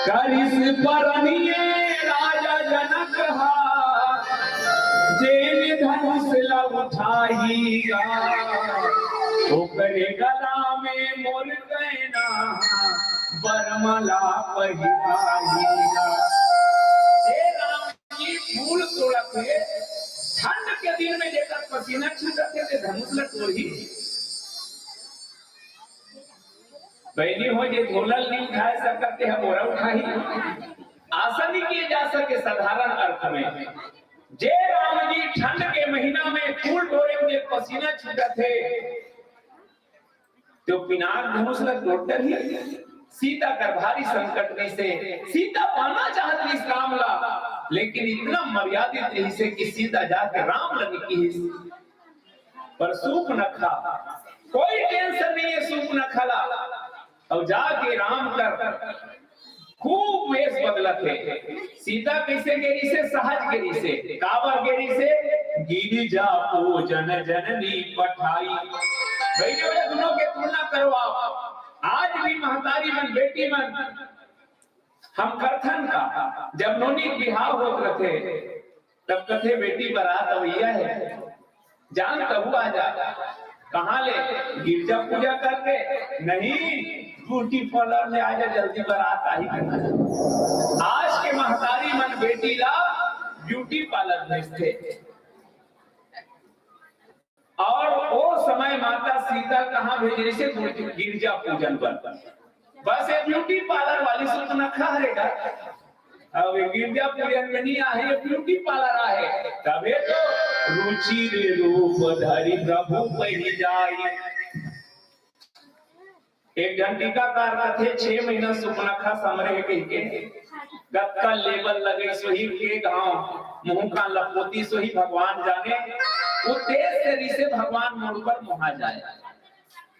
करिस परनिये राजा जनक ह, जेन धनुष ला उठाही गा, ओकरे गला में मोर गहना बरमाला पहिराही गा। हे राम जी, फूल तोड़त हे, ठंड के दिन में जेकर पसीना छूटत हे, ते धनुष ला तोड़ही। बहिनी हो, जे झोला ल नइ उठाए सकत हे, ओला उठाही। आशा नइ किए जा सके साधारण अर्थ में। जे राम जी ठंड के महीना में फूल टोरे में जे पसीना छूटत हे, तो पिनाक धनुष ला टोर डरही। सीता कर भारी संकट रहिसे, सीता पाना चाहत रहिस राम ला, लेकिन इतना मर्यादित रहिसे कि सीता जाके राम ला नइ किहिस। पर सूपनखा, कोई टेंशन नइ हे सूपनखा ला। अउ जाके राम कर खूब वेश बदलत हे। सीता कइसे गे रहिसे? सहज गे रहिसे। काबर गे रहिसे? गिरिजा पूजन जननी पठाई। भइया, ये दोनों के तुलना करो आप। आज भी महतारी मन, बेटी मन, हम करथन का, जब नोनी के बिहाव होत रथे, तब कथे, "बेटी, बरात अवइया हे, जान तहू आ जा।" कहाँ ले? गिरजा पूजा करके? नहीं, ब्यूटी पार्लर में आ जा, जल्दी बरात आही। आज के महतारी मन बेटी ला ब्यूटी पार्लर भेजथे। अउ ओ समय माता सीता कहाँ भेजे रहिसे? गिरजा पूजन बर। बस ये ब्यूटी पार्लर वाली सूपनखा हरे गा। अब ये गिरजा पूजन में नइ आहे, ये ब्यूटी पार्लर आहे। तभे तो रुचिर रूप धरि प्रभु पहि जाई। एक झन टीकाकार कथे, छह महीना सूपनखा समरे हे कहिके, कतका लेबल लगइस होही, के घांव मुंह कान ला पोतिस होही, भगवान जाने। वो तेज से रहिसे भगवान मोर ऊपर मोहा जाए।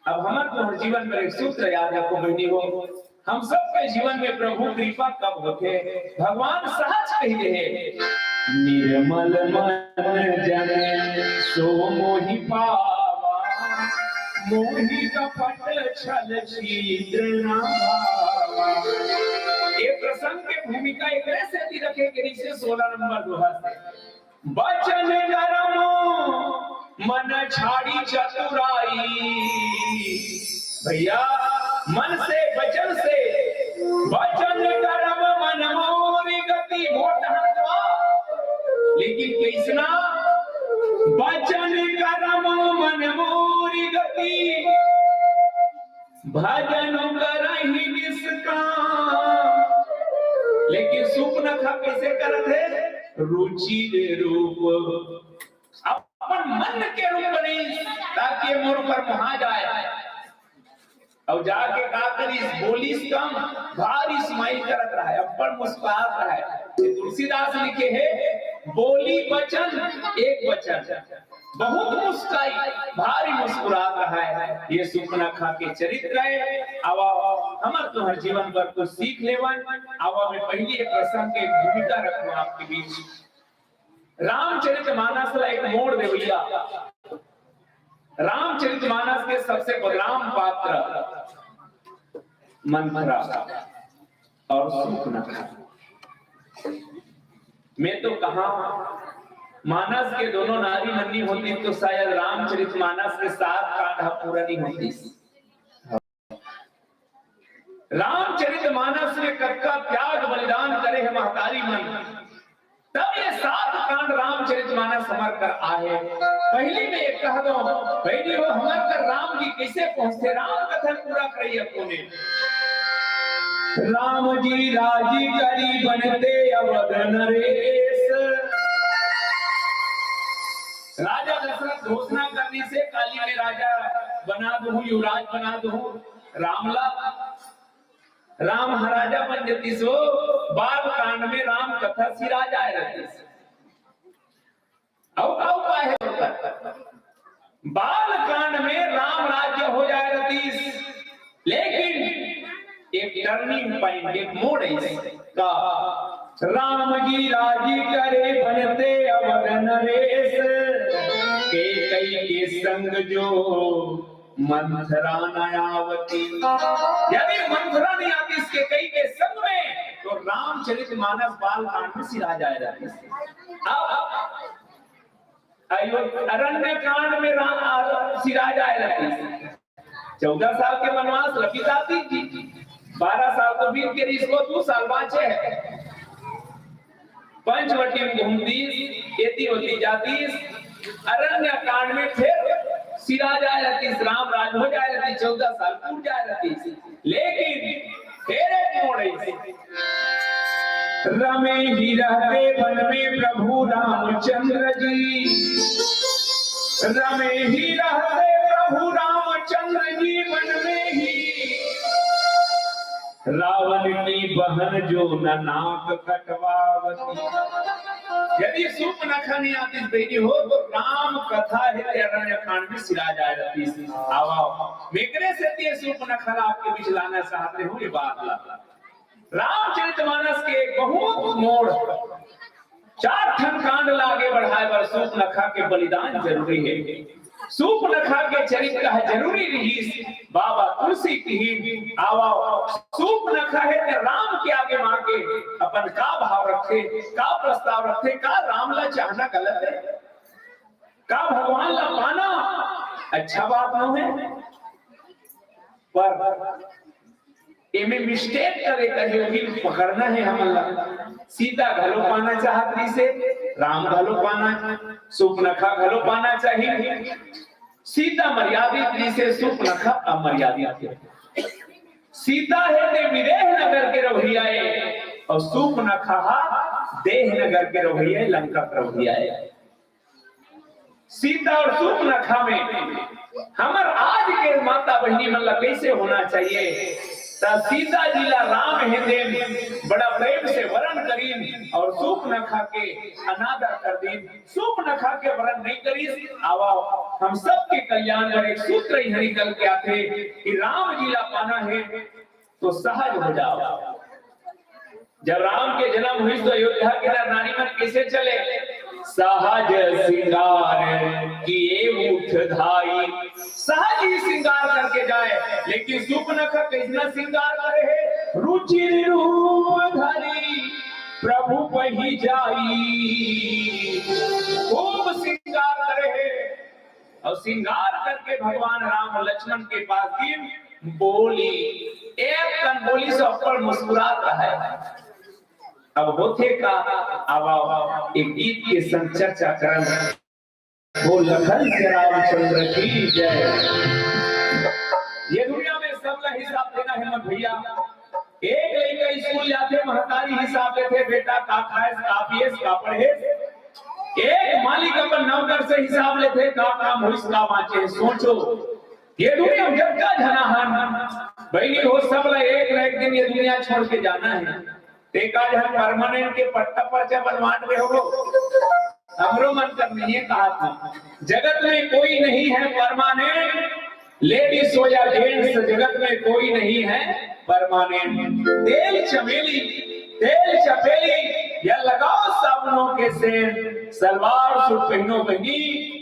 अब हमर तोहर जीवन में एक सूत्र याद रखो बहिनी हो, हम सबके जीवन में प्रभु कृपा कब होथे? भगवान सहज कहि दे हे, "निर्मल मन जन सो मोहि पावा, मोहि कपट छल छिद्र न भावा।" ये प्रसंग के भूमिका एकरे सेती रखे गे रहिसे सोलह नंबर दोहा से। बचन करम मन छाड़ी चतुराई। भइया, मन से, बचन से, बचन करम मन मोर गति, मोर डहन का। लेकिन कइसना? बचन करम मन मोर गति, भजन करहि निष्काम। लेकिन सूपनखा कइसे करत हे? रुचिर रूप। अपन मन के रूप बनिस, ताकि ये मोर ऊपर मोहा जाए। अउ जाके का करिस, बोलिस कम, भारी smile करत रहय, अब्बड़ मुस्कुरात रहय। ये तुलसीदास लिखे हे, बोली बचन एक बचन, बहुत मुस्काई, भारी मुस्कुरात रहय। ये सुपनखा के चरित्र हे। आवा, हमर तुंहर जीवन बर कुछ सीख लेवन। आवा, मैं पहिली एक प्रसंग के भूमिका रखूं आपके बीच। रामचरित मानस ला एक मोड़ दे भैया। रामचरित मानस के सबसे बदनाम पात्र मंथरा और सुपनखा। मैं तो कहा, मानस के दोनों नारी मन नी होतिस तो शायद रामचरित मानस के सात कांड ह पूरा नी होतिस। रामचरित मानस में कतका त्याग बलिदान करे हे महतारी मन, तब ये सात कांड रामचरित मानस हमर कर आहे। पहिली मैं ये कह दो, बहिनी हो, हमर कर राम जी कइसे पहुंचथे? राम कथा पूरा करइया कोन हे? राम जी राजी करी बनते अवध नरेश। राजा दशरथ घोषणा करिस हे, काली मैं राजा बना दूं, युवराज बना दूं। राम ला, राम ह राजा बन जतिस हो। बाल कांड में राम कथा सिरा जाय रहिस। अउ का उपाय हे? बाल कांड में राम राज्य हो जाय रहिस, लेकिन एक turning point, एक मोड़ अइस का, राम जी राजी करे बनते अवध नरेश, केकई के संग जो मंथरा न आवती। यदि मंथरा नहीं आतिस केकई के संग में, तो रामचरित मानस बाल कांड में सिरा जाय रहिस। अब, अब अयो-, अरण्य कांड में राम, आ, सिरा जाय रहिस। चौदह साल के वनवास ल बितातिस जी, बारह साल तो बीत गे रहिस, वो दू साल बांचे हे। पंचवटी में घूमतिस, एती ओती जातिस, अरण्य कांड में फिर सिरा जाय रहिस, राम राज हो जाय रहिस, चौदह साल पूर जाय रहिस। लेकिन फिर एक मोड़ अइस, रमे ही रहते वन में प्रभु रामचंद्र जी, रमे ही रहते प्रभु रामचंद्र जी वन में ही, रावण की बहन जो न नाक कटवावती। यदि सुपनखा नहीं आतिस बहिनी हो, तो राम कथा हे अरण्य कांड में सिरा जाय रहिस। आवा, मेकरे सेती ये सुपनखा ला आपके बीच लाना चाहत हंव, ये बात ला। रामचरित मानस के बहुत मोड़, चार ठन कांड ला आगे बढ़ाय बर सुपनखा के बलिदान जरूरी हे। सुपनखा के चरित्र ह जरूरी रहिस। बाबा तुलसी किहिन, आवा, सुपनखा हे त राम के आगे मां के अपन का भाव रखथे, का प्रस्ताव रखथे, का राम ला चाहना गलत हे, का भगवान ला पाना अच्छा बात नोहे? पर एमे mistake करे कहे, ओही पकड़ना हे हमन ला। सीता घलो पाना चाहत रहिस हे, राम घलो पाना, सुपनखा घलो पाना चाहिए। सीता मर्यादित रहिस हे, सुपनखा अमर्यादित हे। सीता हे ते विदेह नगर के रहइया ए, अउ सुपनखा हा देह नगर के रहइया ए, लंका के रहइया ए। सीता अउ सुपनखा में हमर आज के माता बहिनी मन ला कइसे होना चाहिए, त सीता जी ला राम हे तेन बड़ा प्रेम से वरण करिन अउ सुपनखा के अनादर कर दिन। सुपनखा के वरण नहीं करिस। आवा, हम सबके कल्याण बर एक सूत्र इहां निकल के आथे कि राम जी ला पाना हे तो सहज हो जाव। जब राम के जन्म होइस तो अयोध्या के नर नारी मन कइसे चले? सहज सिंगार किए उठ धाई, सहज ही सिंगार करके जाय। लेकिन सुपनखा कइसना सिंगार करे हे? रुचिर रूप धरी प्रभु पहि जाई, खूब सिंगार करे हे। अउ सिंगार करके भगवान राम लक्ष्मण के पास गिन, बोली, एक कन बोलिस अब्बड़ मुस्कुरात रहय। अब होथे का, आवा, आवा, एक गीत के संग चर्चा करन। बोल लखन से रामचंद्र की जय। ये दुनिया में सबला हिसाब देना हे मोर भैया। एक लइका स्कूल जाथे, महतारी हिसाब लेथे, बेटा का खाएस, का पिएस, का पढ़ेस। एक मालिक अपन अंदर से हिसाब लेथे, का काम होइस, का बाँचे, सोचो। ये दुनिया में जतका झना हन, बहिनी हो, सब ला एक न एक दिन ये दुनिया छोड़ के जाना हे। ते का झन permanent के पट्टा पर्चा बनवात रहे हो, हमरो मन कर नहीं है कहा था। जगत में कोई नहीं है permanent, ladies हो या gents, जगत में कोई नहीं है permanent। तेल चमेली, तेल चपेली, या लगाओ साबुनों के सेंट, सलवार सूट पहनो बहिनी,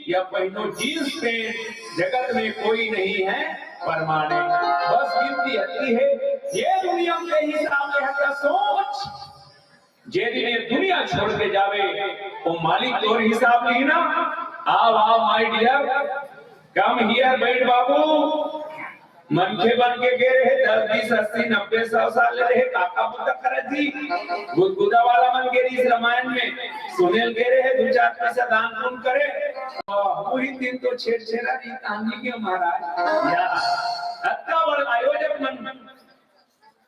या पहनो jeans pant, जगत में कोई नहीं है permanent। बस गिनती अतकी हे, ये दुनिया के हिसाब ले हर का सोच, जे दिन ये दुनिया छोड़ के जावे, वो मालिक तोर हिसाब लिही ना। आव, आव, my dear, come here, बैठ बाबू। मनखे बन के गे रहे, दस, बीस, अस्सी, नब्बे, सौ साल ले रहे, काका बुता करत जी। गुदगुदा वाला मन गे रहिस रामायण में, सुने ल गे रहे, दू चार पैसा दान पुण्य करे। वही दिन तो छेरछेरा रही कहानी के महाराज। या, अतना बड़ आयोजक मन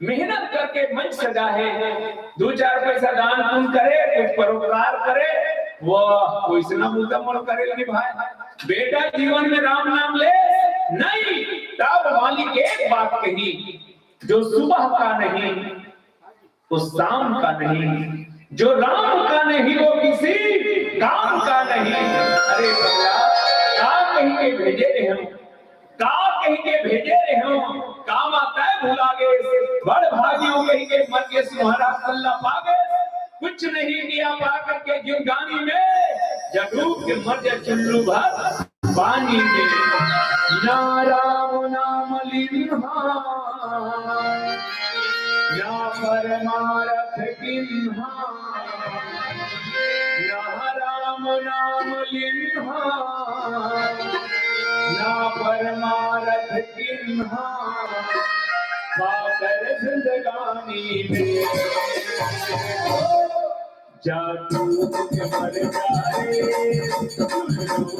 मेहनत करके मंच सजा हे, दू चार पैसा दान पुण्य करे, कुछ परोपकार करे, वाह, वइसना मुद्दा मोर करे ल नहीं भाई। बेटा जीवन में राम नाम ले, नहीं, तब मालिक एक बात कही, जो सुबह का नहीं, वो शाम का नहीं, जो राम का नहीं, वो किसी काम का नहीं। अरे भैया, का कही के भेजे रहे हो, का कही के भेजे रहे हो, काम आता है भुला गे, बड़ भागियो कही के मन के सुहारा पल्ला पा गे, कुछ नहीं किया पा करके जिंदगानी में, जब डूब के मर जाए चुल्लू भर पानी में। ना राम नाम लिन्हा, ना परमारथ किन्हा, ना राम नाम लिन्हा, ना परमारथ किन्हा, पाकर जिंदगानी में। जा डूब के मर जा रे, डूब के मर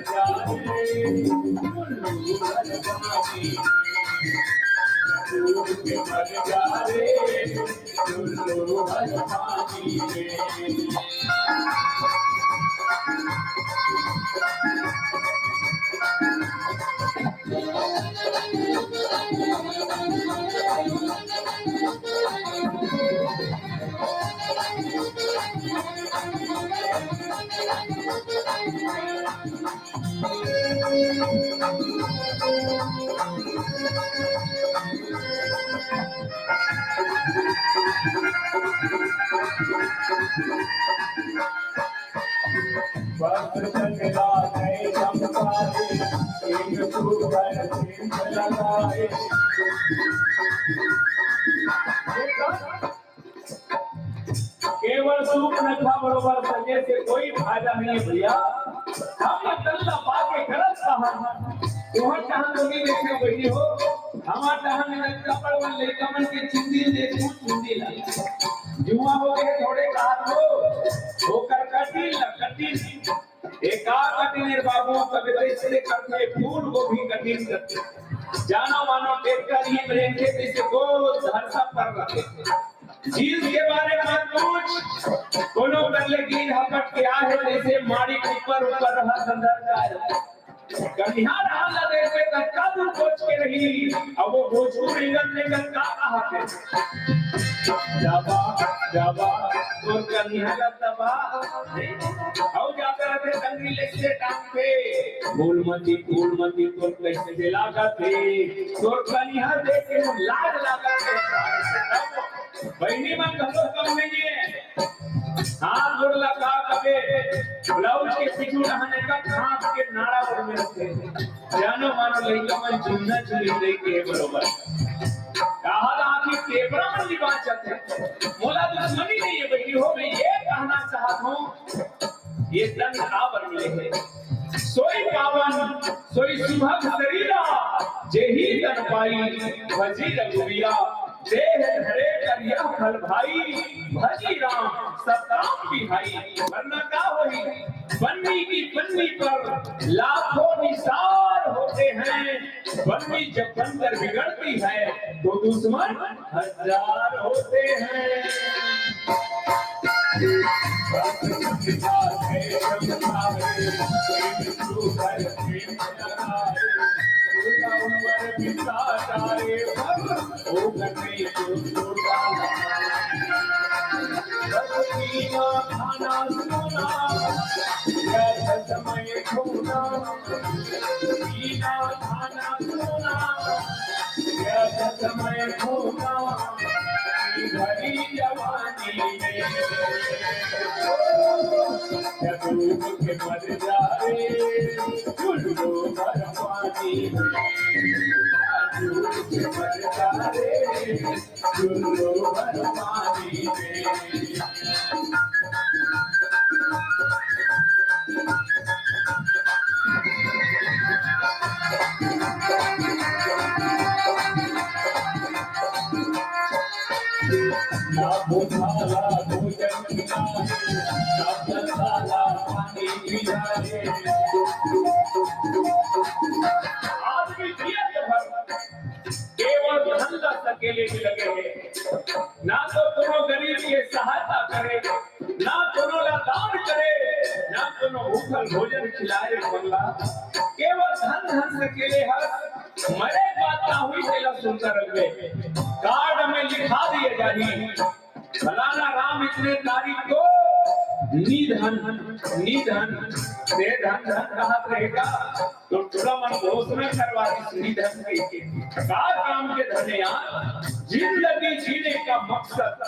जा रे, डूब के मर जा रे। केवल सूप नखा बरोबर सजे से कोई फायदा नहीं है भैया। हम तल्ला पाके गलत कहा। तुहर चाहन तो नहीं देखे बहिनी हो, हमार चाहन में कपड़ मन लइका मन के चुंदी देखो, चुंदी ला। जुआ हो गए थोड़े कहा हो, ओकर कटिन ला, कटिन। एका कटिन रे बाबू, कभी तो इसलिए करते फूल गोभी कटिन करते। जानो मानो ट्रैक्टर ही ब्रेन के जैसे गोल धरसा पर रखे। चीज के बारे में मत पूछ, कोनो कर ले गिर हपट के आ है, जैसे माड़ी के ऊपर ऊपर रहा संदर का है। कनिहा रहा लगे पे कक्का दूर पहुंच के रही, अब वो भोजपुर इंगल लेकर का कहा थे? दबा, दबा, तोर कनिहा का दबा। और जाकर थे तंगी ले से टांग पे। फूलमती, फूलमती, तोर कैसे दिला का थे? तोर कनिहा देख के लाज लगा थे। बहिनी मन घलो कम नहीं है। हाथ गोड़ ला का कबे, ब्लाउज के पीछू रहने का खांस के नाड़ा पर में रखे। जानो मानो लइका मन चुन्ना चुनी दे के बरोबर। कहा था कि पेपरा मन भी बांचत है। मोला दुश्मनी नहीं है बहिनी हो, मैं ये कहना चाहत हूँ। ये तन काबर मिले हे? सोई पावन सोई सुभग सरीरा, जेहि तन पाई भजी रघुबीरा। देह धरे कर यह फल भाई, भजी राम सब काम बिहाई। वरना का होही? पन्नी की पन्नी पर लाखों निसार होते हैं, पन्नी जब बनकर बिगड़ती है तो दुश्मन हजार होते हैं। आदमी जियत भर केवल धन ला सकेले में लगे हे, ना तो कोनो गरीब के सहायता करे, ना कोनो ला दान करे, ना कोनो भूखल भोजन खिलाए। बंगला केवल धन धन सकेले हस। मरे बात ना हुई, तेला सुनता रहिबे। कार्ड में लिखा दिए जाही, फलाना राम इतने तारीख को निधन, निधन, ते धन धन कहत रहेगा, तो टोला मन घोषणा करवा दी निधन के। का काम के धन यार? जिंदगी जीने का मकसद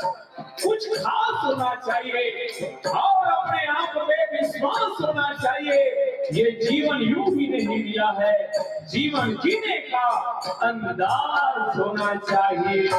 कुछ खास होना चाहिए और अपने आप पे विश्वास होना चाहिए। ये जीवन यूं ही नहीं दिया है, जीवन जीने का अंदाज होना चाहिए।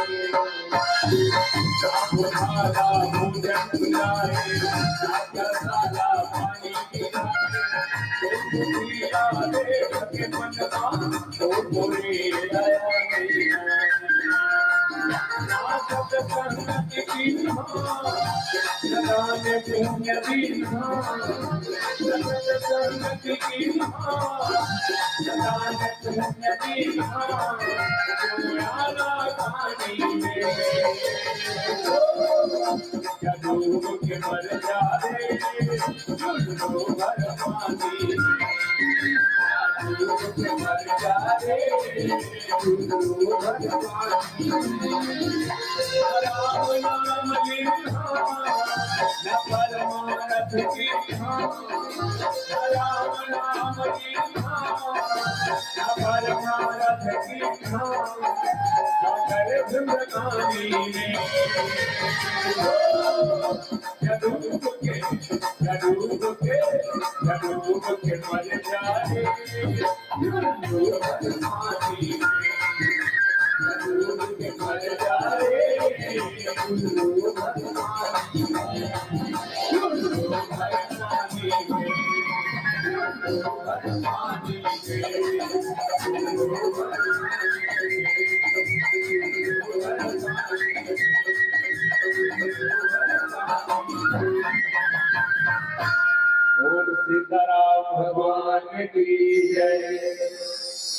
बोल सीताराम भगवान की जय।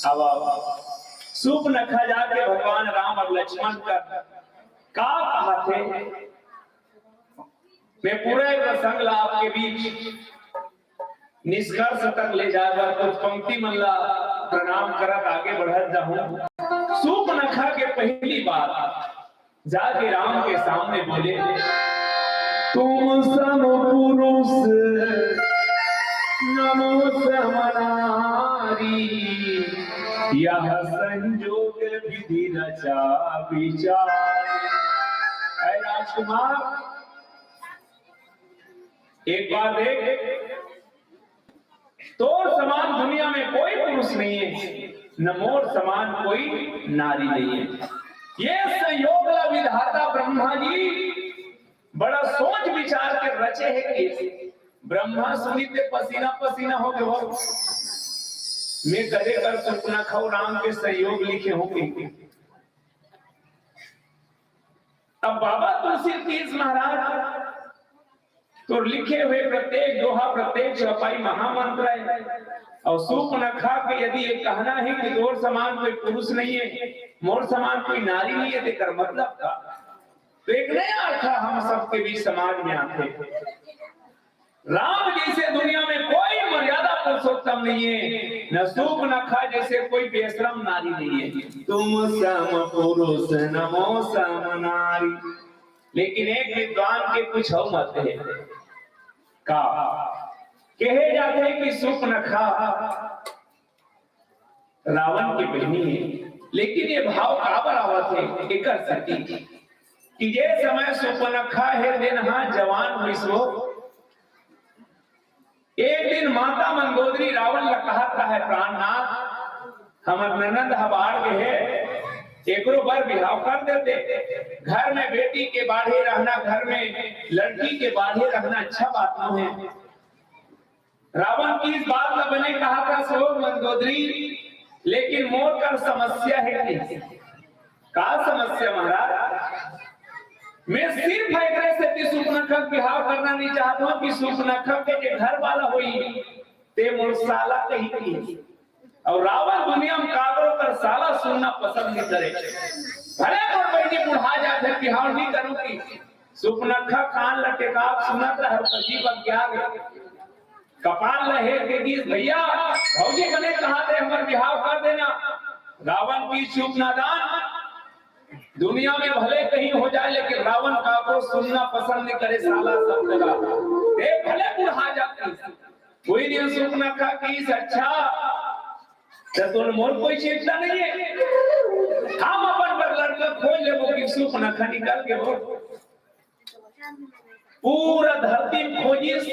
अब, अब सूपनखा जाके भगवान राम और लक्ष्मण का का कहा थे? मैं पूरा एक प्रसंग ला आपके बीच निष्कर्ष तक ले जाए बर कुछ पंक्ति मन ला प्रणाम करत आगे बढ़त जाहूं। सूपनखा के पहली बार जाके राम के सामने बोले, "तुम सम पुरुष नमो सम नारी, यह संयोग विधि रचा विचार।" ऐ राजकुमार, एक बार देख, तोर समान दुनिया में कोई पुरुष नहीं है, न मोर समान कोई नारी नहीं है। ये संयोग ला विधाता ब्रह्मा जी बड़ा सोच विचार के रचे हे कि ब्रह्मा सुनी ते पसीना पसीना हो गए हो। मैं कहे कर सुपनखा अउ राम के संयोग लिखे हो के। अब बाबा तुलसी तीस महाराज तो लिखे हुए प्रत्येक दोहा, प्रत्येक चौपाई महामंत्र है। अउ सुपनखा के यदि ये कहना है कि तोर समान कोई पुरुष नहीं है, मोर समान कोई नारी नहीं है, तेकर मतलब का? तो एक नया अर्थ हम सबके बीच समाज में आते। राम जैसे दुनिया में कोई मर्यादा पुरुषोत्तम नहीं है, न सुपनखा जैसे कोई बेशरम नारी नहीं है। तुम सम पुरुष नमो सम नारी। लेकिन एक विद्वान के कुछ अउ मत है। का कहे जाते हैं कि सुपनखा रावण के बहिनी है, लेकिन ये भाव काबर आवत है? एकर सेती कि जे समय सुपनखा हे दिन हा जवान हुईस हो, एक दिन माता मंदोदरी रावण ला कहत रहे, प्राणनाथ, हमर ननद ह बाढ़ गे हे, एकरो बर बिहाव कर देते। घर में बेटी के बाढ़े रहना, घर में लड़की के बाढ़े रहना अच्छा बात नो हे। रावण की इस बात ला बने कहत रहे, सो मंदोदरी, लेकिन मोर कर समस्या है कि का समस्या महाराज? मैं सिर्फ एकरे सेती सुपनखा के बिहाव करना नहीं चाहत हूँ कि सुपनखा के जे घर वाला होई, ते मोर साला कही की। अउ रावण दुनिया में काकरो कर साला सुनना पसंद नहीं करे। भले मोर बहिनी बुढ़ा जाथे, बिहाव नहीं करूँ कि सुपनखा कान ल टेकाब सुनत रहे, अजीब अज्ञान। कपाल ल हेर के गिस, भैया, भौजी बने कहा थे हमर बिहाव कर देना। रावण की चुप नादान। दुनिया में भले कहीं हो जाए, लेकिन रावण काकरो सुनना पसंद नहीं करे, साला सब जगह। ए, भले बुढ़ा जाती, कोई दिन सुपनखा की अच्छा, तो तुम मोर कोई चिंता नहीं है। हम अपन बर लड़का खोज लेबो कि सुपनखा निकल के हो। पूरा धरती में खोजिस,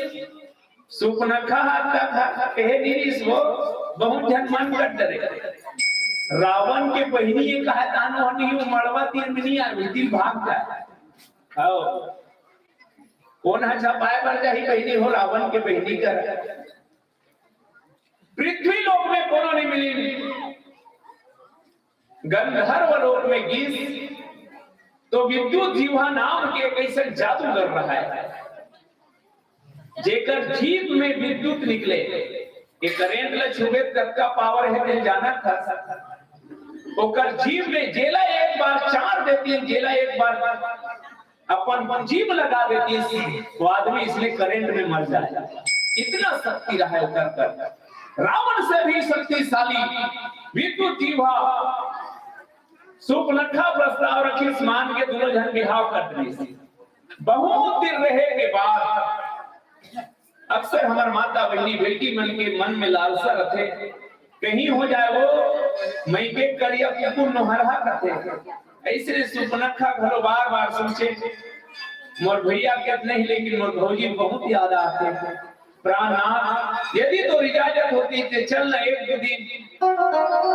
सुपनखा हा तक हा, कहे गिरिस हो, बहुत झन मन कर डरे। रावण के बहिनी ये कहा तानो हनी, वो मड़वा तीर में नहीं आवे, दिल भाग जाए। आओ, कौन हा छपाए बर जाही बहिनी हो, रावण के बहिनी कर। पृथ्वी लोक में कोनो नहीं मिली, गंधर्व लोक में गिस, तो विद्युत जीवा नाम के एक ऐसा जादूगर रहा है, जेकर जीभ में विद्युत निकले, ये करंट ल छुबे त कतका पावर है, दिल जाना था। ओकर जीभ में जेला एक बार चार देती है, जेला एक बार अपन जीभ लगा देती है, वो आदमी इसलिए करंट में मर जाए। इतना शक्ति रहा है ओकर कर। रावण से भी शक्तिशाली विद्युत जीवा सुपनखा प्रस्ताव रखिस, मान के दोनों झन बिहाव कर दिस। बहुत दिन रहे के बाद अक्सर हमर माता बहिनी बेटी मन के मन में लालसा रथे, कहीं हो जाए वो मइके करिया कुकुर नोहरहा कथे। ऐसे सुपनखा घलो बार बार सोचे, मोर भैया के नहीं, लेकिन मोर भौजी बहुत याद आथे। प्राणनाथ, यदि तोर इजाजत होती तो चल ना एक दो दिन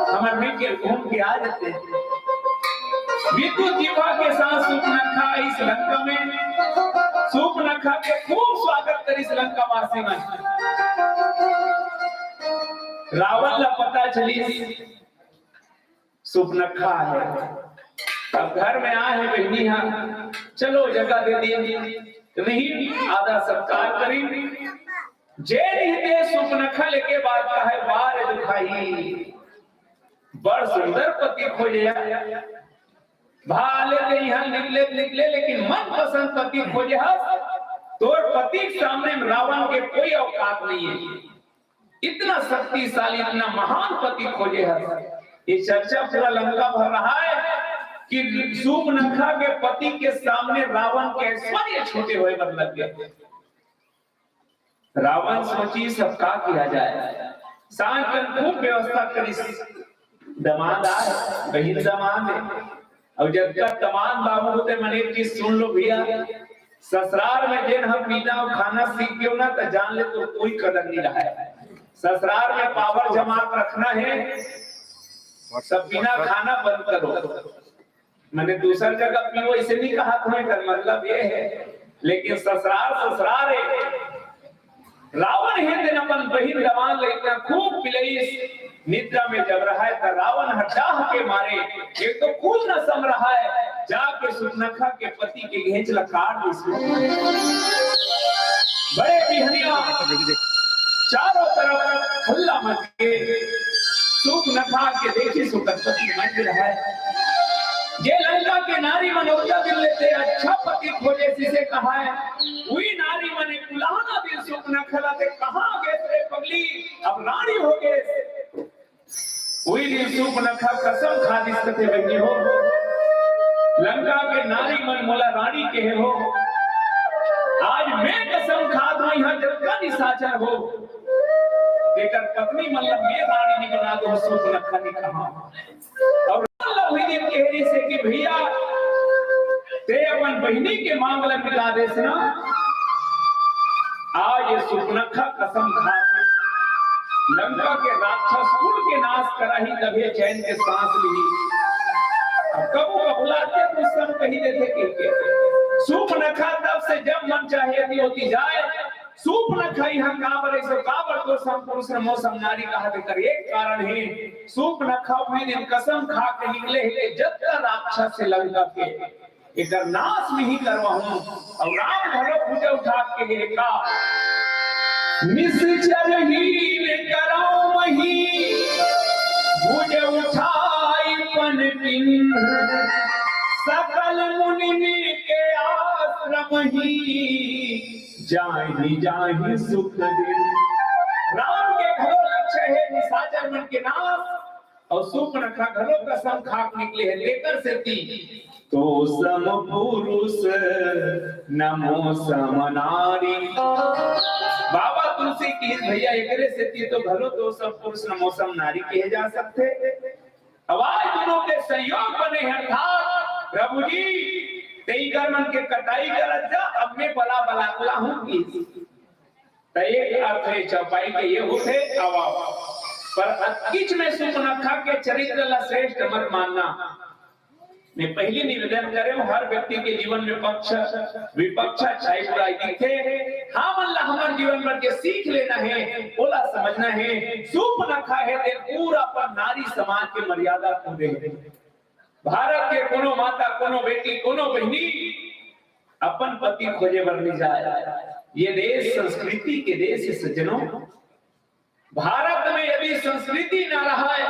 हमर मिलके घूम के आ जाते। विद्युत जीवा के साथ सुपनखा इस लंका में, सुपनखा के खूब स्वागत करिस लंका वासी मन। रावण ला पता चलिस सुपनखा है, अब घर में आए हैं बहिनी हा, चलो जगह दे दी, नहीं आदर सत्कार करी। जे नहीं दे सुपनखा लेके बात का है, बार दुखाई, बड़ सुंदर पति खोजे। भाले ते यहाँ निकले, निकले, लेकिन मनपसंद पति खोजे हस। तोर पति के सामने में रावण के कोई औकात नहीं है। इतना शक्तिशाली, इतना महान पति खोजे हस। ये चर्चा पूरा लंका भर रहा है कि सुपनखा के पति के सामने रावण के ऐश्वर्य छोटे होए बर लग गए। रावण सोचिस अब का किया जाए। सांझ कन खूब व्यवस्था करिस, दमाद आए, बहिन दमाद है, अउ जतका दमाद बाबू होते मने की सुन लो भैया, ससुराल में जेन हम पीना अउ खाना सीख गयो ना, तो जान ले तो कोई कदर नहीं रहा है। ससुराल में पावर जमा के रखना है, सब पीना खाना बंद करो। मैंने दूसर जगह पीओ इसे नहीं कहा तुम्हें, कर मतलब ये है, लेकिन ससुराल ससुराल है। रावण हे तेन अपन बहिन दवान ल इतना खूब पिलइस, निद्रा में जब रहय त रावण ह डाह के मारे एक तो खून न सम रहय, जाके सुपनखा के पति के घेंच ल काट दिस। बड़े बिहनिया चारों तरफ हल्ला मच गे। सुपनखा के देखिस ओकर पति मर गे रहय। जे लंका के नारी मन ओतका दिन ले ते अच्छा पति खोजे सिसे कहय, उही नारी मन कुलाहना दिन सुपनखा ला ते कहाँ गेस रे पगली, अब रानी हो गेस। उही दिन सुपनखा कसम खा दिस कथे बहिनी हो, लंका के नारी मन मोला रानी कहे हो, आज मैं कसम खात हूँ, इहाँ जतका निशाचर हो, तेकर पत्नी मन ला मैं रानी नइ बना दूँ, सुपनखा नइ कहा। अउ रावण ला उही दिन कहे रिहिसे कि भैया, ते अपन बहिनी के मांग ला मिटा देस ना, आज ये सुपनखा कसम खा के लंका के राक्षस कुल के नाश कराही, तभे चैन के सांस लिही। अब कभू कभू लाते कुछ सम कही देथे के, के। सुपनखा तब से जब मन चाहे यदि होती जाए। सुपनखा इहाँ काबर ऐसे काबर तो सम पुरुष न मौसम नारी कहा, तेकर एक कारण हे। सुपनखा उही दिन कसम खा के निकले हे, जतका राक्षस हे लंका के एकर नाश नहीं करवाहूं। अउ राम घलो भुजा उठा के हे का, निश्चर हीन करौं महीं, भुज उठाई पन कीन्ह, सकल मुनि के आश्रम ही, जाहि जाहि सुख दीन्ह। राम के घलो लक्ष्य हे निशाचर मन के नाश, अउ सुपनखा घलो कसम खा के निकले हे, तेकर सेती तो सम पुरुष न मौसम नारी। बाबा तुलसी कहिस भैया, एकरे सेती तो घलो तो सम पुरुष न मौसम नारी कहे जा सकथे। अब आज दूनों के संयोग बने हे, अर्थात प्रभु जी, तें इकर मन के कटाई करत जा, अब मैं बला बलाकुला हूँ कि त एक अर्थ हे चौपाई के ये होथे, आवा। पर अतकिच में सुपनखा के चरित्र ला श्रेष्ठ मत मानना। मैं पहिली निवेदन करे हूँ, हर व्यक्ति के जीवन में पक्ष, विपक्ष, अच्छाई, बुराई दिखथे। हमन ला हमर जीवन भर के सीख लेना हे, ओला समझना हे। सुपनखा हे ते पूरा अपन नारी समाज के मर्यादा खो दे। भारत के कोनो माता, कोनो बेटी, कोनो बहिनी अपन पति खोजे बर नइ जाय। ये देश संस्कृति के देश हे सज्जनों। भारत में यदि संस्कृति ना रहय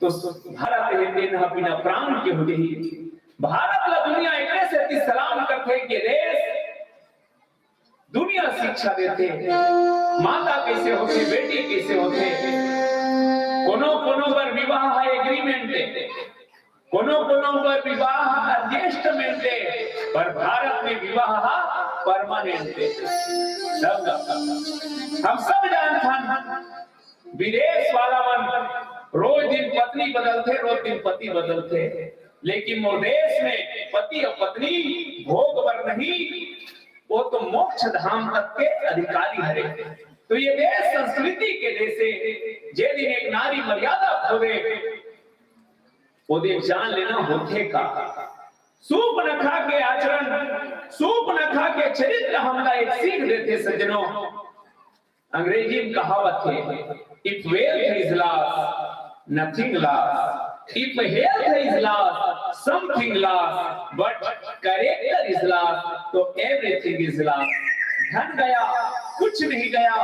तो भारत हे तेन ह बिना प्राण के हो जही। भारत ला दुनिया एकरे सेती सलाम करथे के देश दुनिया शिक्षा देथे, माता कइसे होथे, बेटी कइसे होथे। कोनो कोनो बर विवाह ह agreement हे, कोनो कोनो बर विवाह ह adjustment हे, पर भारत में विवाह ह permanent हे। सब हम सब जानथन, विदेश वाला मन रोज दिन पत्नी बदलथे, रोज दिन पति बदलथे, लेकिन मोर देश में पति अउ पत्नी भोग बर नहीं, वो तो मोक्ष धाम तक के अधिकारी हरे। तो ये देश संस्कृति के देश हे, जे दिन एक नारी मर्यादा खो दे, वो दिन जान लेना होथे का। सुपनखा के आचरण, सुपनखा के चरित्र हमला एक सीख देथे सज्जनों। अंग्रेजी में कहावत हे, if wealth is lost, nothing lost, if health is lost, something lost, but character is lost, तो everything is lost। धन गया, कुछ नहीं गया,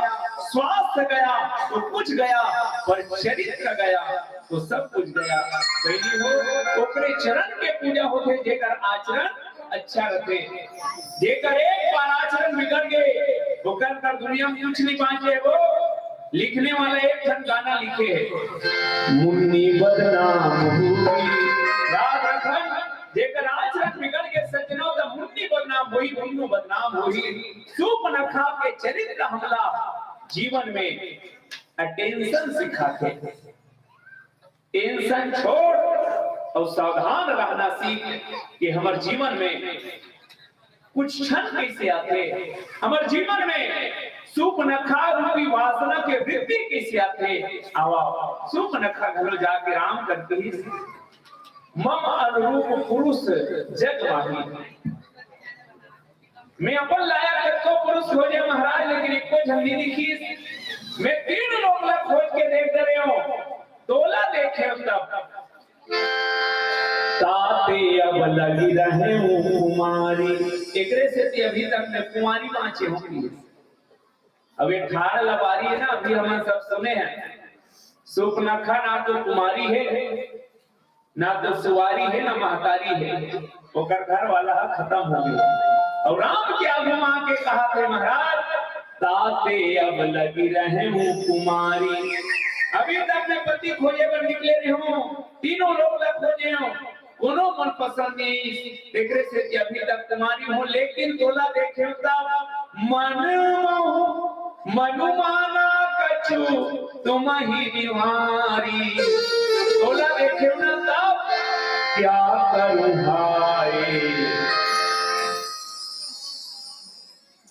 स्वास्थ्य गया तो कुछ गया, पर चरित्र गया तो सब कुछ गया। बहिनी हो, ओकरे चरण के पूजा होथे जेकर आचरण अच्छा रथे। जेकर एक बार आचरण बिगड़ गे, ओकर बर दुनिया में कुछ नहीं बांचे। वो लिखने वाला एक ठन गाना लिखे हे, मुन्नी बदनाम हुई। याद रखन, जेकर आचरण बिगड़ गे सज्जनों, त मुन्नी बदनाम होही, दुनों बदनाम होही। सुपनखा के चरित्र हमला जीवन में attention सिखाथे। Tension छोड़ अउ सावधान रहना सीख कि हमर जीवन में कुछ क्षण कइसे आथे, हमर जीवन में सुपनखा रूपी वासना के वृद्धि कइसे आथे। आवा, सुपनखा घलो जाके राम कर कहिस, मम अनुरूप पुरुष जग माही। मैं अपन लायक कतको पुरुष खोजे महाराज, लेकिन कोई झन नइ दिखिस। मैं तीन लोक ला खोज के देख डरे हंव, तोला देखेंव तब। ताते अब लगी रहेंव कुमारी। एकरे सेती अभी तक मैं कुंवारी बांचे हंव। अब ये ठाढ़ लबारी हे ना, अभी हमन सब सुने हन, सुपनखा ना तो कुमारी हे, ना तो सुवारी हे, ना महतारी हे, ओकर घर वाला ह खतम हो गे। अउ राम के आगू म आके कहत हे, महाराज, ताते अब लगी रहेंव कुमारी। अभी तक मैं पति खोजे बर निकले रहेंव, तीनों लोक ला खोजे हंव, कोनो मन पसंद नइ, एकरे सेती अभी तक कुमारी हंव, लेकिन तोला देखेंव तब मन मोह मनुमाना कछु तुमहि निहारी। तोला देखेंव ना तब क्या करूं हाय।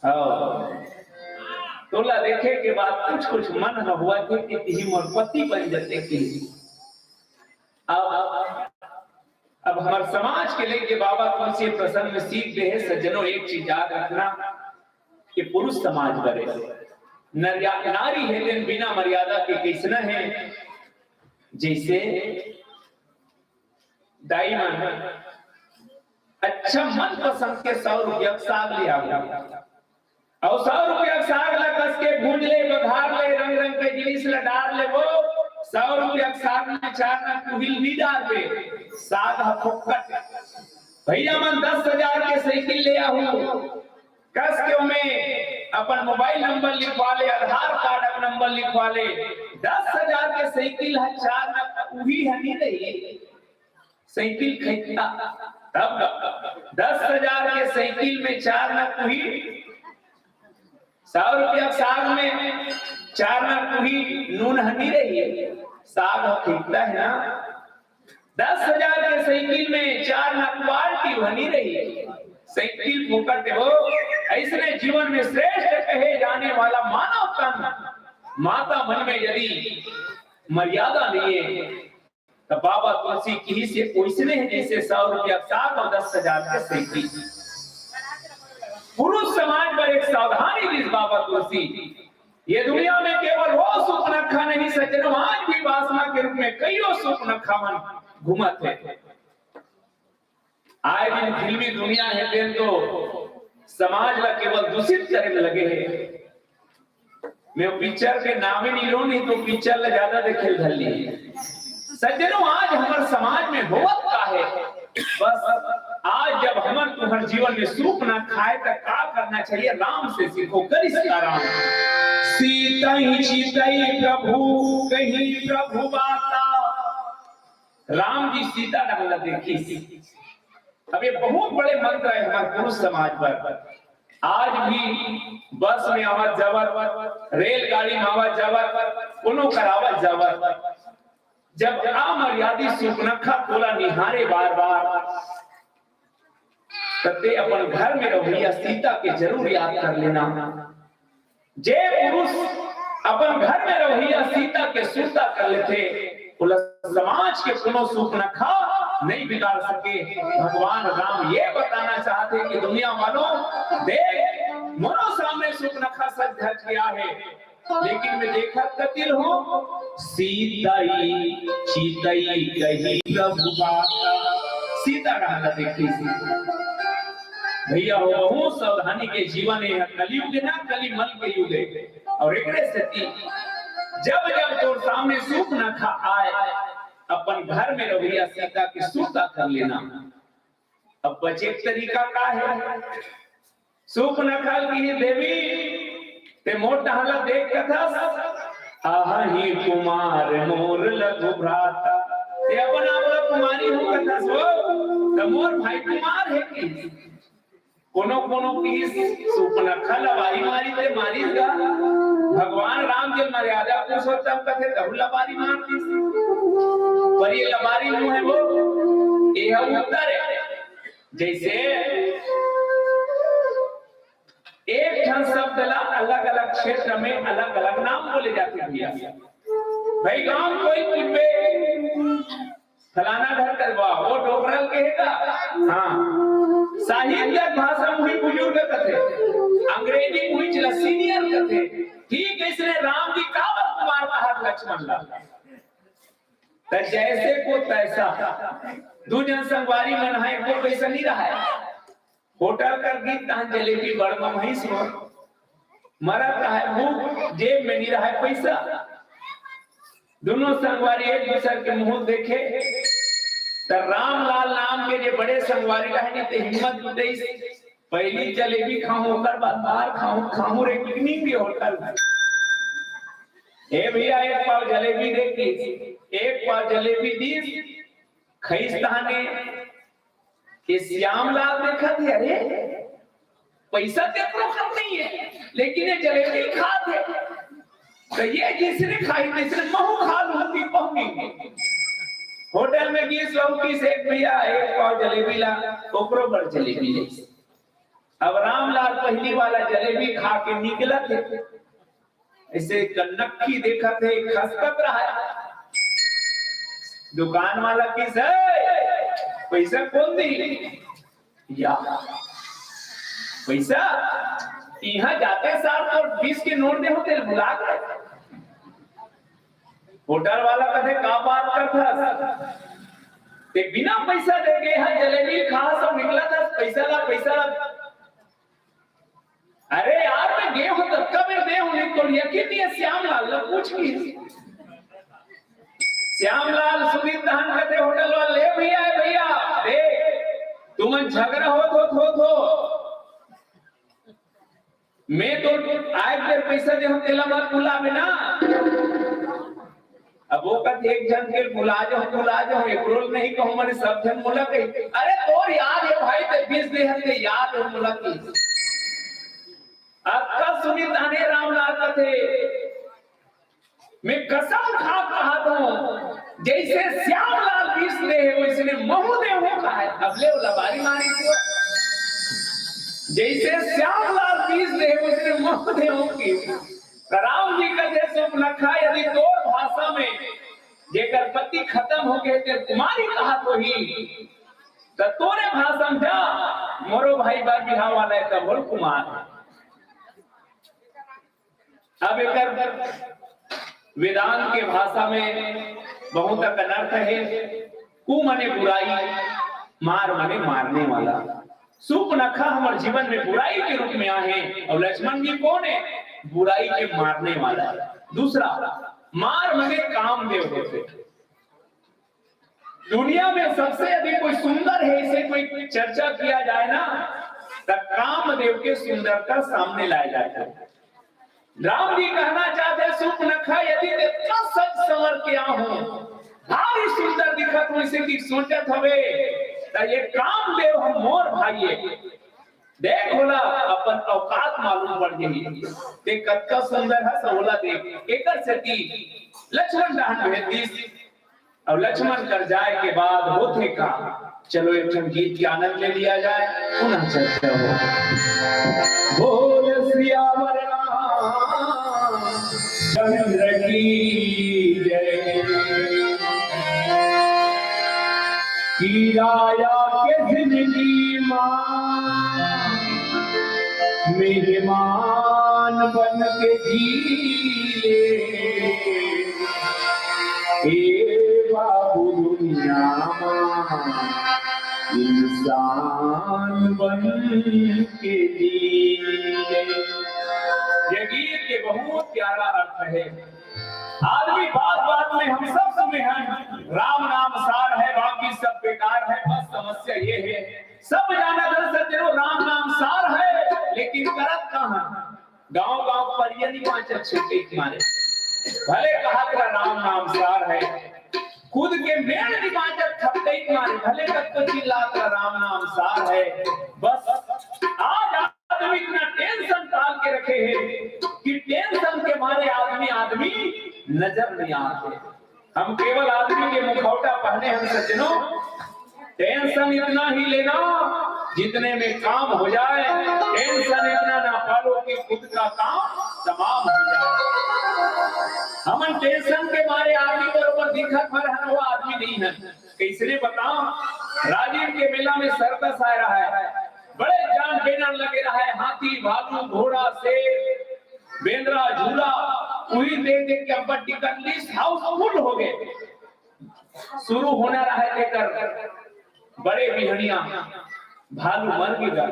हव। तोला देखे के बाद कुछ कुछ मन ह होवत हे कि तिही मोर पति बन जते कि। अब, अब हमर समाज के लेके बाबा तुलसी प्रसंग में सीख दे हे, सज्जनों, एक चीज याद रखना कि पुरुष समाज बरे नरिया-, नारी हे तेन बिना मर्यादा के कइसना हे। जइसे दाई मन अच्छा मनपसंद के सौ रुपया के साग ले आवे, अउ सौ रुपया के साग ला कस के भूंज ले, बघार ले, रंग रंग के जिनिस ला डार ले, वो सौ रुपया के साग में चार नग कुहिल नइ डारबे, साग ह फोकट। भइया मन दस हजार के साइकिल ले आहू, कस के ओमे अपन मोबाइल नंबर लिखवा ले, आधार कार्ड नंबर लिखवा ले, दस हजार के साइकिल ह चार नग कुही ह नइ रही। साइकिल खरीदता, तब दस हजार के साइकिल में चार नग कुही, सौ रुपया साग में चार नग कुही नून ह नइ रही, साग ह खरीदता हे ना। दस हजार के साइकिल में चार नग बाल्टी ह नइ रही, साइकिल फोकट हे वो। अइसने जीवन में श्रेष्ठ कहे जाने वाला मानव तन, माता मन में यदि मर्यादा नइ हे, त बाबा तुलसी किहिस हे, ओइसने हे जइसे सौ रुपया साग अउ दस हजार के साइकिल। पुरुष समाज बर एक सावधानी दिस बाबा तुलसी। ये दुनिया में केवल वो सुपनखा नहीं सज्जनों, आज भी वासना के रूप में कइयो सुपनखा मन घूमत हे। आए दिन फिल्मी दुनिया हे तेन तो समाज ला केवल दूषित करे में लगे हे। मैं पिक्चर के नामे नइ लूं, नहीं तो पिक्चर ला ज्यादा देखे धर ली। सज्जनों, आज हमर समाज में होवत का हे? बस आज जब हमन तुम्हर जीवन में सुपनखा हे त का करना चाहिए? राम से सीखो, करिस का राम। सीतहि चितहि प्रभु कहि प्रभु बाता। राम जी सीता डहन ला देखिस। अब ये बहुत बड़े मंत्र हे हमर पुरुष समाज बर। आज भी बस में आवत जावत, रेलगाड़ी में आवत जावत, कोनो कर आवत जावत, जब अमर्यादी सुपनखा तोला निहारे बार बार, त तें अपन घर में रहइया सीता के जरूर याद कर लेना। जे पुरुष अपन घर में रहइया सीता के सुरता कर लेथे, ओला समाज के कोनो सुपनखा नइ बिगाड़ सके। भगवान राम ये बताना चाहत हे कि दुनिया वालों, देख, मोरो सामने सुपनखा सज धज के आहे, लेकिन मैं देखत कति ल हों, सीतहि चितहि कहि प्रभु बाता। सीता डहन ला देखिस। भइया हो, बहुत सावधानी के जीवन हे, कलयुग ना, कलिमल के युग हे। अउ एकरे सेती जब जब तोर सामने सुपनखा आए, अपन घर में रहइया सीता के सुरता कर लेना। अब बचे के तरीका का हे? सुपनखा ल किहिस, देवी, तें मोर डहन ला देख कथस, अहइ कुमार मोर लघु भ्राता। तें अपन आप ला कुमारी हो कथस हो, त मोर भाई कुमार हे कि? कोनो कोनो किहिस, सुपनखा लबारी मारी ते मारिस गा। भगवान राम के मर्यादा पुरुषोत्तम कथे, तहू लबारी मार दिस। पर ये लबारी नोहे वो, ये ह उत्तर हे। जइसे एक ठन शब्द ला अलग-अलग क्षेत्र में अलग-अलग नाम बोले जाथे भइया। भाई गांव कोई पूछबे, फलाना घर कर बा, वो डोकरा ल कहे का? हाँ। साहित्य भाषा में भी बुजुर्ग कथे, अंग्रेजी में भी चला senior कर ठीक अइसने राम जी काबर कुमार कहत लक्ष्मण ला। त जैसे को तैसा, दू झन संगवारी मन हे, एको पैसा नइ रहय। होटल कर गिस तहाँ जलेबी बड़ ममहिस हो, मरत रहय भूख, जेब में नइ रहय पैसा। दूनों संगवारी एक दूसर के मुँह देखे, त रामलाल नाम के जे बड़े संगवारी रहय न, ते हिम्मत जुटाइस, पहिली जलेबी खाहूँ, ओकर बाद मार खाहूँ, खाहूँ रे कितनी भी होटल में। ए भैया, एक पाव जलेबी दे किहिस, एक पाव जलेबी दिस, खइस तहाँ ने, ये श्यामलाल देखत हे, अरे, पैसा ते एकरो कम नइ हे, लेकिन ये जलेबी खात हे, त ये जइसने खाही, तइसने महूँ खा लूँ, कि पहुँची। होटल में गिस, लहुटिस, एक भैया, एक पाव जलेबी ला, ओकरो बर जलेबी ले। अब रामलाल पहिली वाला जलेबी खा के निकलत हे, अइसे कनखी देखत हे, खसकत रहय। दुकान वाला कहिस, "ए, पैसा कोन दिही?" या, पैसा? इहाँ जाते सार तोर बीस के नोट दे हों, तेला भुला गे। होटल वाला कथे, "का बात करथस? ते बिना पैसा दे गे हस, जलेबी खाहस अउ निकलत हस, पैसा ला, पैसा ला।" अरे यार, मैं गे हों, कतका बेर दे हों, लेकिन तोर यकीन नइ हे, श्यामलाल ला पूछ लिस। श्यामलाल सुनित तहन कथे होटल वाला, "ले भैया, ए भैया, ए, तुमन झगड़ा होत होत होत हो, मैं तो आय बेर पैसा दे हों, तेला मत भुलाबे ना।" अब ओ कथे एक झन के भुला जाहूँ, भुला जाहूँ, एकरो ल नइ कहूँ, मने सब झन मोला कही, "अरे तोर याद हे भाई, ते बीस दे हस, ते याद हे मोला," कहिस। अतका सुनित तहन रामलाल कथे, "मैं कसम खा के कहत हों, जइसे श्यामलाल बीस दे हे, वइसने महूँ दे हों," कहे। अब ले ओला बारी मारिस हे, "जइसे श्यामलाल बीस दे हे, वइसने महूँ दे हों," कहिस। त राम जी कथे, "सुपनखा, यदि तोर भाषा में जेकर पति खतम हो गे, ते कुमारी कहत होही, त तोरे भाषा में जा, मोरो भाई बर बिहाव वाला हे, त बोल कुमार।" अब एकर वेदांत के भाषा में बहुत अकन अर्थ हे। कु मने बुराई, मार मने मारने वाला। सुपनखा हमर जीवन में बुराई के रूप में आहे, अउ लक्ष्मण जी कोन हे? बुराई के मारने वाला। दूसरा, मार मने कामदेव होथे। दुनिया में सबसे अधिक कोई सुंदर हे, इसे कोई चर्चा किया जाए ना, त कामदेव के सुंदरता सामने लाए जाथे। राम जी कहना चाहथे, सुपनखा, यदि ते इतना सज संवर के आए हो, भारी सुंदर दिखत हो, इसे कि सोचत हवे, त ये कामदेव हम मोर भाई हे। देख ओला, अपन औकात मालूम पड़ जाही। ते कतका सुंदर हस, ओला देख। एकर सेती लक्ष्मण डहन भेज दिस। अउ लक्ष्मण कर जाए के बाद होथे का? चलो एक ठन गीत के आनंद ले लिया जाए, पुनः चर्चा हो। बोल सियावर रामचंद्र की जय। कि राजा के जिंदगी मा मेहमान बन के जी ले। ए बाबू दुनिया मा इंसान बन के जी ले। ये गीत के बहुत प्यारा अर्थ हे। आदमी बात बात में हम सब सुने हैं, राम नाम सार है, बाकी सब बेकार है, बस समस्या ये है, सब जानत हे सज्जनों, राम नाम सार है, लेकिन करत का है? गांव गांव परिया नइ बांचत छुट्टी के मारे। भले कहत रहा राम नाम सार है, खुद के मेड़ नइ बांचत थपकई के मारे, भले कतको चिल्लात रहा राम नाम सार है। बस आज आदमी इतना टेंशन डाल के रखे हैं कि टेंशन के मारे आदमी, आदमी नजर नइ आते। हम केवल आदमी के मुखौटा पहने हैं सज्जनों। टेंशन इतना ही लेना जितने में काम हो जाए, टेंशन इतना ना पालो कि खुद का काम तमाम हो जाए। हमन टेंशन के मारे आदमी बरोबर दिखत भर हन, वो आदमी नइ हे। कइसने बताओं, राजिम के मेला में सर्कस आय रहा है, बड़े जान बेनन लगे रहा है, हाथी, भालू, घोड़ा, शेर, बेंदरा झूला, उही देख देख के अब्बड़ टिकट लिस, हाउसफुल हो गे। शुरू होना रहय तेकर बड़े बिहनिया, भालू मर गे गा।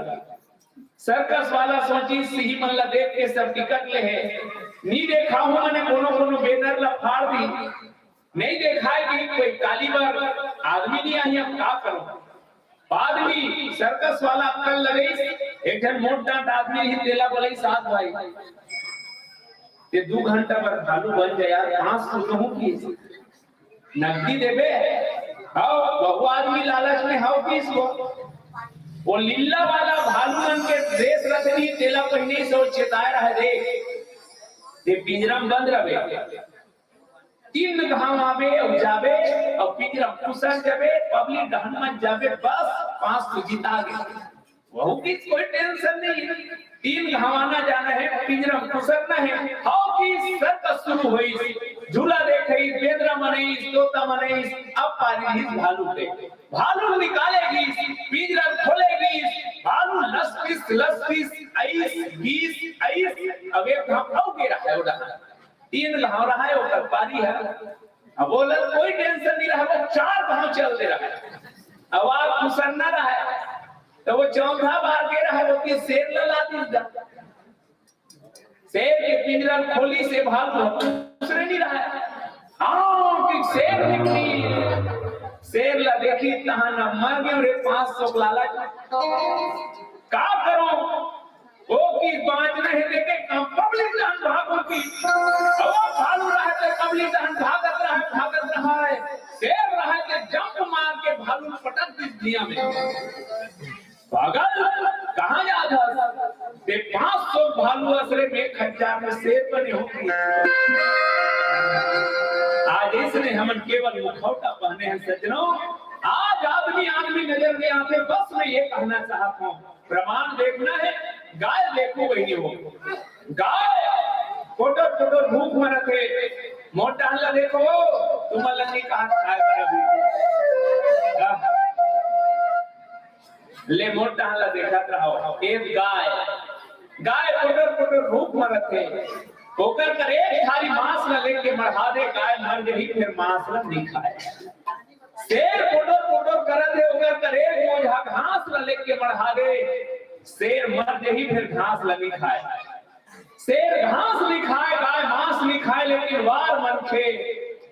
सर्कस वाला सोचिस, इही मन ला देख के सब टिकट ले हे, नी देखाहूं मने कोनो कोनो बैनर ला फाड़ दी, नहीं देखाय कि कोई काली बर आदमी नहीं आही, अब का करो। बाद में सर्कस वाला अक्कल लगइस, एक झन मोट डांट आदमी ही तेला बोलइस, "सात भाई, ते दू घंटा बर भालू बन जा यार, पाँच सौ कहूं कि नकदी देबे?" हव, बहु आदमी लालच में हव किस वो। वो लीला वाला भालू मन के ड्रेस रखनी, तेला पहिने से वो चेताय रहे, "देख, ते पिंजरा में बंद रहे।" तीन घांव आबे अउ जाबे, अउ पिंजरा खुसर जाबे, पब्लिक डहन मत जाबे, बस पांच सौ जीता गे। वहू की कोई टेंशन नहीं है, तीन घांव आना जाना है, पिंजरा खुसरना है। हव कि सर्कस शुरू होइस, झूला देखइस, बेंदरा मनइस, तोता मनइस, अब पारी गिस भालू के। भालू निकाले गिस, पिंजरा खोले गिस, भालू लसपिस लसपिस अइस, गिस अइस, अब एक घांव अउ गे रहा है उड़ा। तीन घांव रहा है, ओकर पारी है। अब ओला कोई टेंशन नहीं रहा, वो चार घांव चल दे रहा है। अब आग खुसरना रहा है, तो वो चौथा बार गे रहा है, वो कि शेर ला ला दिस गा। शेर के पिंजरा खोलिस भालू, दूसरे नहीं रहा है। हाँ, कि शेर निकली, शेर ला देखिस, तहां न मर गे रे, पांच सौ लालच। का करो? ओ कि बांचना हे देखे, पब्लिक डहन भागो कि। अब भालू रहा है, पब्लिक डहन भागत रहा है, भागत रहा है। शेर रहा है, जंप मार के भालू पटक दिस भुइयां में। पागल, कहां जात हस? ते पांच सौ भालू अस रे, में एक हजार में शेर बने हो। आज इसने हमन केवल मुखौटा पहने हैं सज्जनों। आज आदमी आदमी नजर में आथे, बस मैं ये कहना चाहता हूं। प्रमाण देखना है, गाय देखो वही हो। गाय कोटर कोटर भूख मरत हे, मोटा ला देखो, तुमन ला नहीं कहा खाए बर अभी। ले मोटा ला देखत रहो, एक गाय, गाय कोटर कोटर भूख मरत हे, ओकर कर एक थारी मांस ला लेके मढ़ा दे, गाय मर जही, फिर मांस ला नहीं खाए। शेर पोटर पोटर करत हे, ओकर कर एक बोझा घास ला लेके मढ़ा दे, शेर मर जही, फिर घास ला नहीं खाए। शेर घास नहीं खाए, गाय मांस नहीं खाए, लेकिन वार मनखे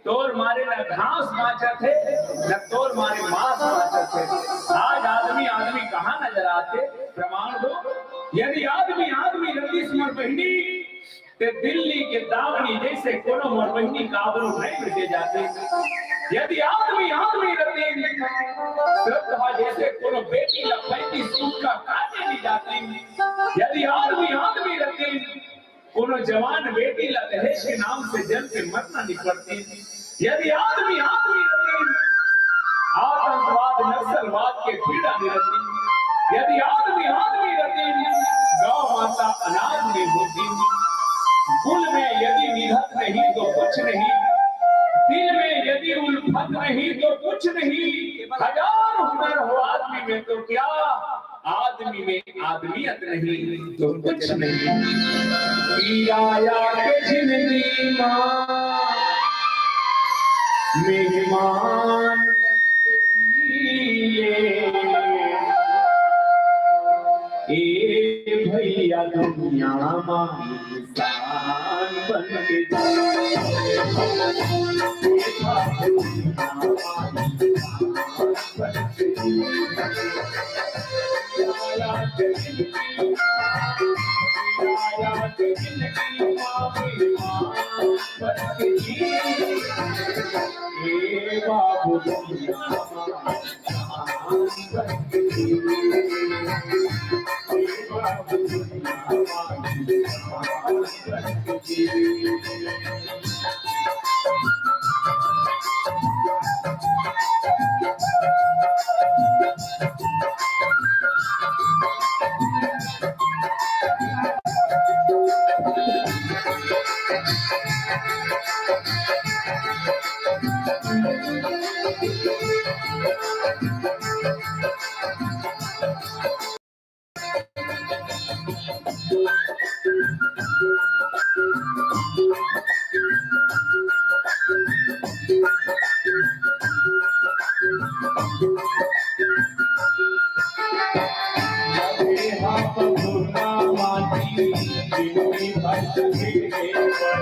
तोर मारे न घास बांचत हे, न तोर मारे मांस बांचत हे। आज आदमी आदमी कहां नजर आथे? प्रमाण दो। यदि आदमी आदमी रतिस मोर बहिनी, ते दिल्ली के दामनी जैसे कोनो मोर बहिनी काबरू नहीं मिटे जाते। यदि आदमी आदमी रतिन श्रद्धा जैसे कोनो बेटी ला पैंतीस सूत का काटे नहीं जाती, यदि आदमी आदमी रतिन कोनो जवान बेटी ला दहेज के नाम से जल के मरना नहीं पड़ती, यदि आदमी आदमी रतिन आतंकवाद नक्सलवाद के पीड़ा नहीं रहती, यदि आदमी आदमी रतिन गौ माता अनाज नहीं होती, कुल में यदि निधत नहीं तो कुछ नहीं, दिल में यदि उल्फत नहीं तो कुछ नहीं, हजार हुनर हो आदमी में तो क्या, आदमी में आदमियत नहीं तो कुछ नहीं। किराया के जिंदगी मां मेहमान जिए। ए भैया दुनिया मां इंसान बन के जिए।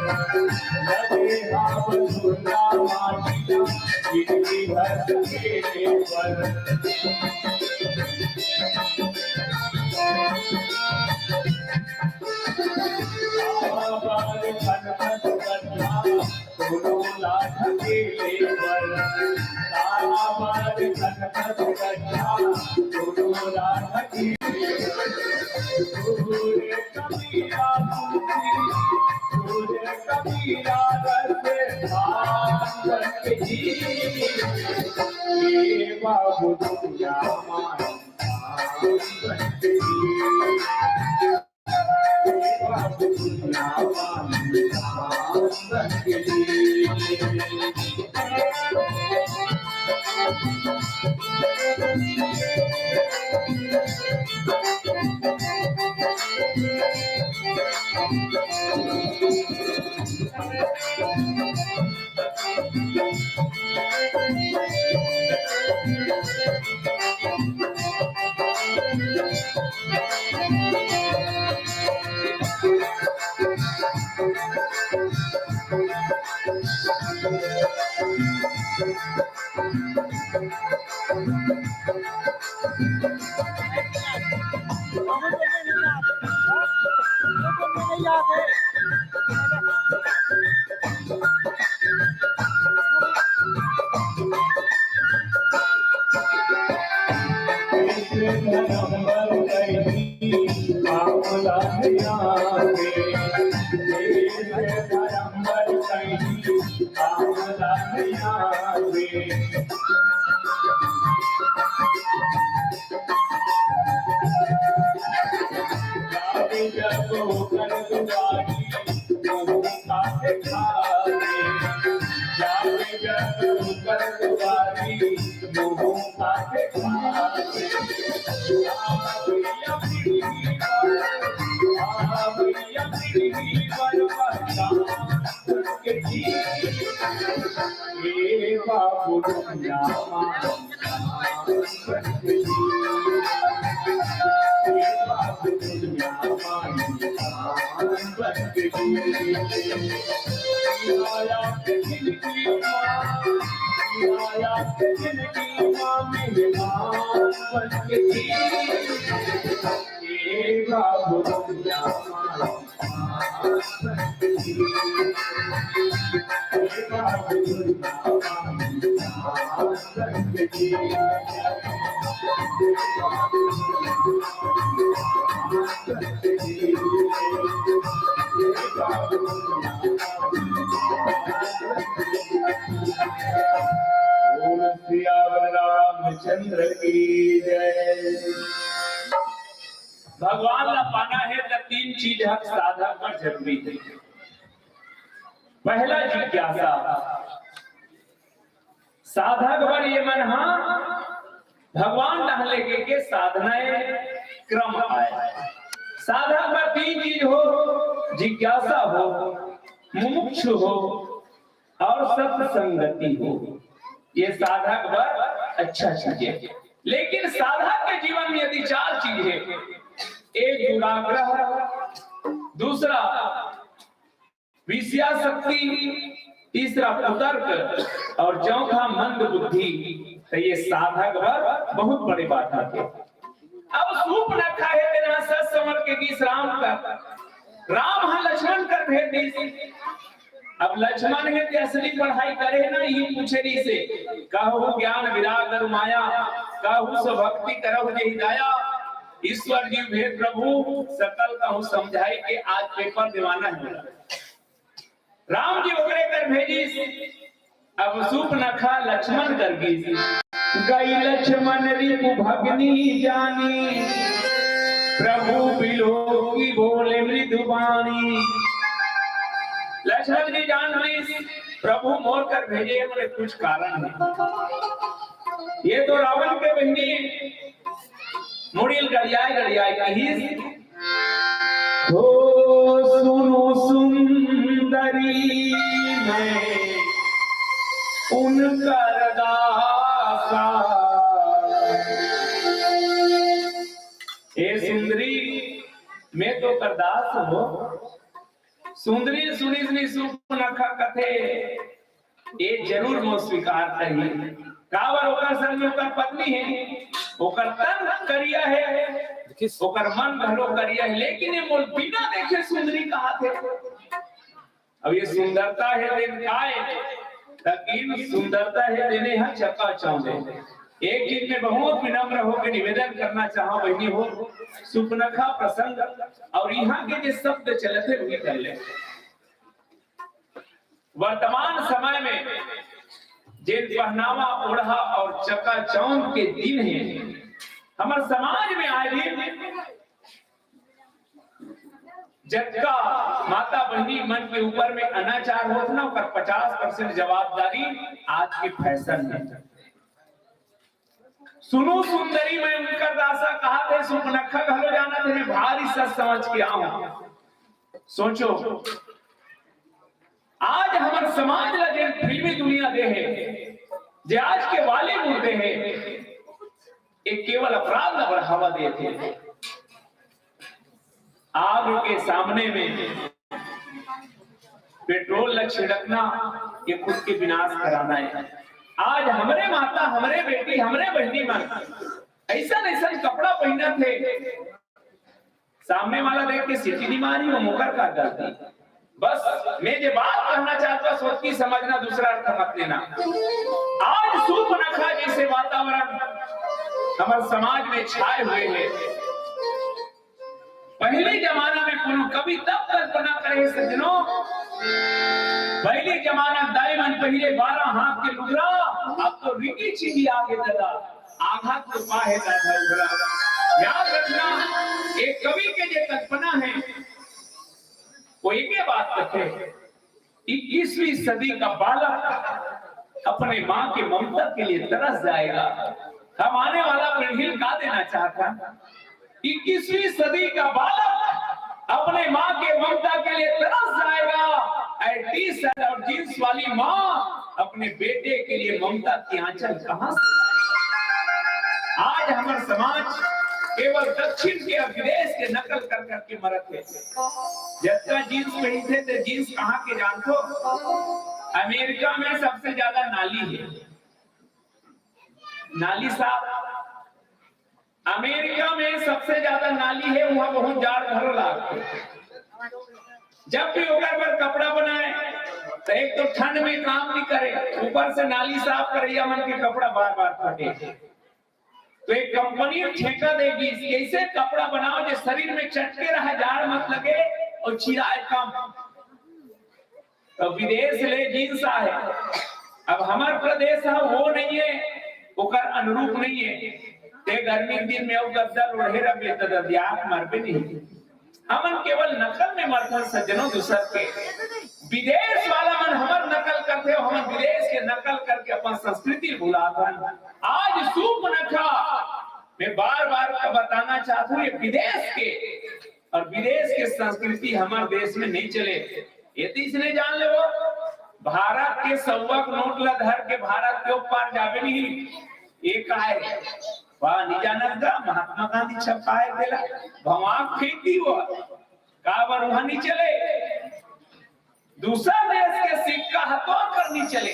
लगे हाव सुरता माटी ला, जिनगी भर के पर। बाबा रे खन खन कन्हा, कोनो ला ढकेले बर। बाबा रे खन खन कन्हा, कोनो ला ढकेले बर। तोरे कबीरा तुलसी, तोरे कबीरा रस भांग जी। ए बाबू दुनिया माई भांग जी। ए बाबू दुनिया माई भांग जी। बोल सियावर रामचंद्र की जय। भगवान ला पाना हे त तीन चीज ह साधक बर जरूरी हे। पहला जिज्ञासा, साधक बर ये मन हा भगवान डहन लेगे के साधना क्रम आय। साधक बर तीन चीज हो, जिज्ञासा हो, मुमुक्षु हो और सत्संगति हो। ये साधक बर अच्छा चीज हे। लेकिन साधक के जीवन में यदि चार चीज हे, एक दुराग्रह, दूसरा विषयासक्ति, तीसरा कुतर्क और चौथा मंद बुद्धि, त ये साधक बर बहुत बड़े बात हे। अब सूपनखा हे तेन ह सत संवर के गीस राम कर, राम ह लक्ष्मण कर भेज दिस। अब लक्ष्मण हे ते असली पढ़ाई करे ना, ये पूछे रहिसे, कहु ज्ञान विराग अरु माया, कहु सो भक्ति करहु जेहि दाया, ईश्वर जीव भेद प्रभु, सकल कहु समझाई के आज पेपर देवाना हे। राम जी ओकरे कर भेजिस, अब सूपनखा लक्ष्मण कर गीस। गई लक्ष्मण रिपु भगनी जानी, प्रभु बिलोकी बोले मृदु बानी। लक्ष्मण जी जान लिस, प्रभु मोर कर भेजे हे, मोरे कुछ कारण हे। ये तो रावण के बहिनी मुड़ी ल गरियाय गरियाय कहिस, हो सुनु सुंदरी मैं उनकर दासा। ए सुंदरी, मैं तो कर दास हों, सुंदरी सुनिस नि सुपनखा कथे, "ए जरूर मोर स्वीकार करही।" काबर ओकर संग में ओकर पत्नी हे, ओकर तन करिया हे, ओकर मन घलो करिया हे, लेकिन ये मोर बिना देखे सुंदरी कहाथे। अब ये सुंदरता हे तेन काय, लेकिन सुंदरता हे तेने ह चकाचौंध हे। एक चीज में बहुत विनम्र होकर निवेदन करना चाहूं बहिनी हो, सुपनखा प्रसंग और यहाँ के जो शब्द चलत हे, वही कर ले। वर्तमान समय में जेन पहनावा ओढ़ा और चकाचौंध के दिन हे, हमर समाज में आए दिन जतका माता बहिनी मन के ऊपर में अनाचार होत ना, ओकर पचास परसेंट जवाबदारी आज के फैशन हे। सुनो सुंदरी, मैं उनकर दासा कहाथे, सुपनखा घलो जानथे, मैं भारी सच समझ के आऊं। सोचो, आज हमर समाज ला जेन फिल्मी दुनिया दे हे, जे आज के बॉलीवुड दे हे, ये केवल अपराध ला बढ़ावा देथे। आग के सामने में पेट्रोल ला छिड़कना, ये खुद के विनाश कराना हे। आज हमरे माता, हमरे बेटी, हमरे बहिनी मन अइसन अइसन कपड़ा पहिनत हे, सामने वाला देख के सीटी नहीं मारी, वो मोकर का गलती। बस मैं जे बात कहना चाहता हूं, सोच के समझना, दूसरा अर्थ मत लेना। आज सुपनखा जैसे वातावरण हमर समाज में छाए हुए हे। पहले जमाना में कोनो कवि तब कल्पना करे सज्जनों, पहले जमाना दाई मन पहले बारह हाथ के लुगरा, अब तो रिंगी चिंगी आगे दादा, आघात तो पाहे दादा उघरा। याद रखना, एक कवि के जे कल्पना हे, वो एक बात कथे, इक्कीसवीं सदी का बालक अपने माँ के ममता के लिए तरस जाएगा। हम आने वाला पीढ़ी का देना चाहता, इक्कीसवीं सदी का बालक अपने माँ के ममता के लिए तरस जाएगा। ऐ टी शर्ट और जींस वाली माँ अपने बेटे के लिए ममता की आंचल कहां से लाएगा? आज हमर समाज केवल दक्षिण के और विदेश के नकल कर करके मरत हे। जतका जींस पहिनथे ते जींस कहां के जानथो? अमेरिका में सबसे ज्यादा नाली हे, नाली साफ। अमेरिका में सबसे ज्यादा नाली हे, वहां बहुत जाड़ घलो लागथे। जब भी ओकर बर कपड़ा बनाए तो एक तो ठंड में काम नहीं करे, ऊपर से नाली साफ करैया मन के कपड़ा बार बार फटे। तो एक कंपनी ठेका देगी, ऐसे कपड़ा बनाओ जो शरीर में चटके रहे, जाड़ मत लगे और चिराए कम। तो विदेश ले जींस आहे, अब हमर प्रदेश हे वो नहीं हे, ओकर अनुरूप नहीं हे। ते गर्मी के दिन में अउ गद्दा ओढ़े रहिबे त ददिया के मरबे नहीं। हमन केवल नकल में मरथन सज्जनों दूसर के। विदेश वाला मन हमर नकल करथे, हमन विदेश के नकल करके अपन संस्कृति भुलाथन। आज सुपनखा मैं बार बार बताना चाहता हूँ, ये विदेश के और विदेश के संस्कृति हमर देश में नहीं चले। ये तो इसने जान ले वो भारत के सौवा के नोट ला धर के भारत के ऊपर जाबे नहीं। ये का हे? वाह, नहीं जानत गा, महात्मा गांधी छपाए देला, भवाक फेंक दी वो। काबर वहां नहीं चले? दूसर देश के सिक्का ह तो कर नहीं चले।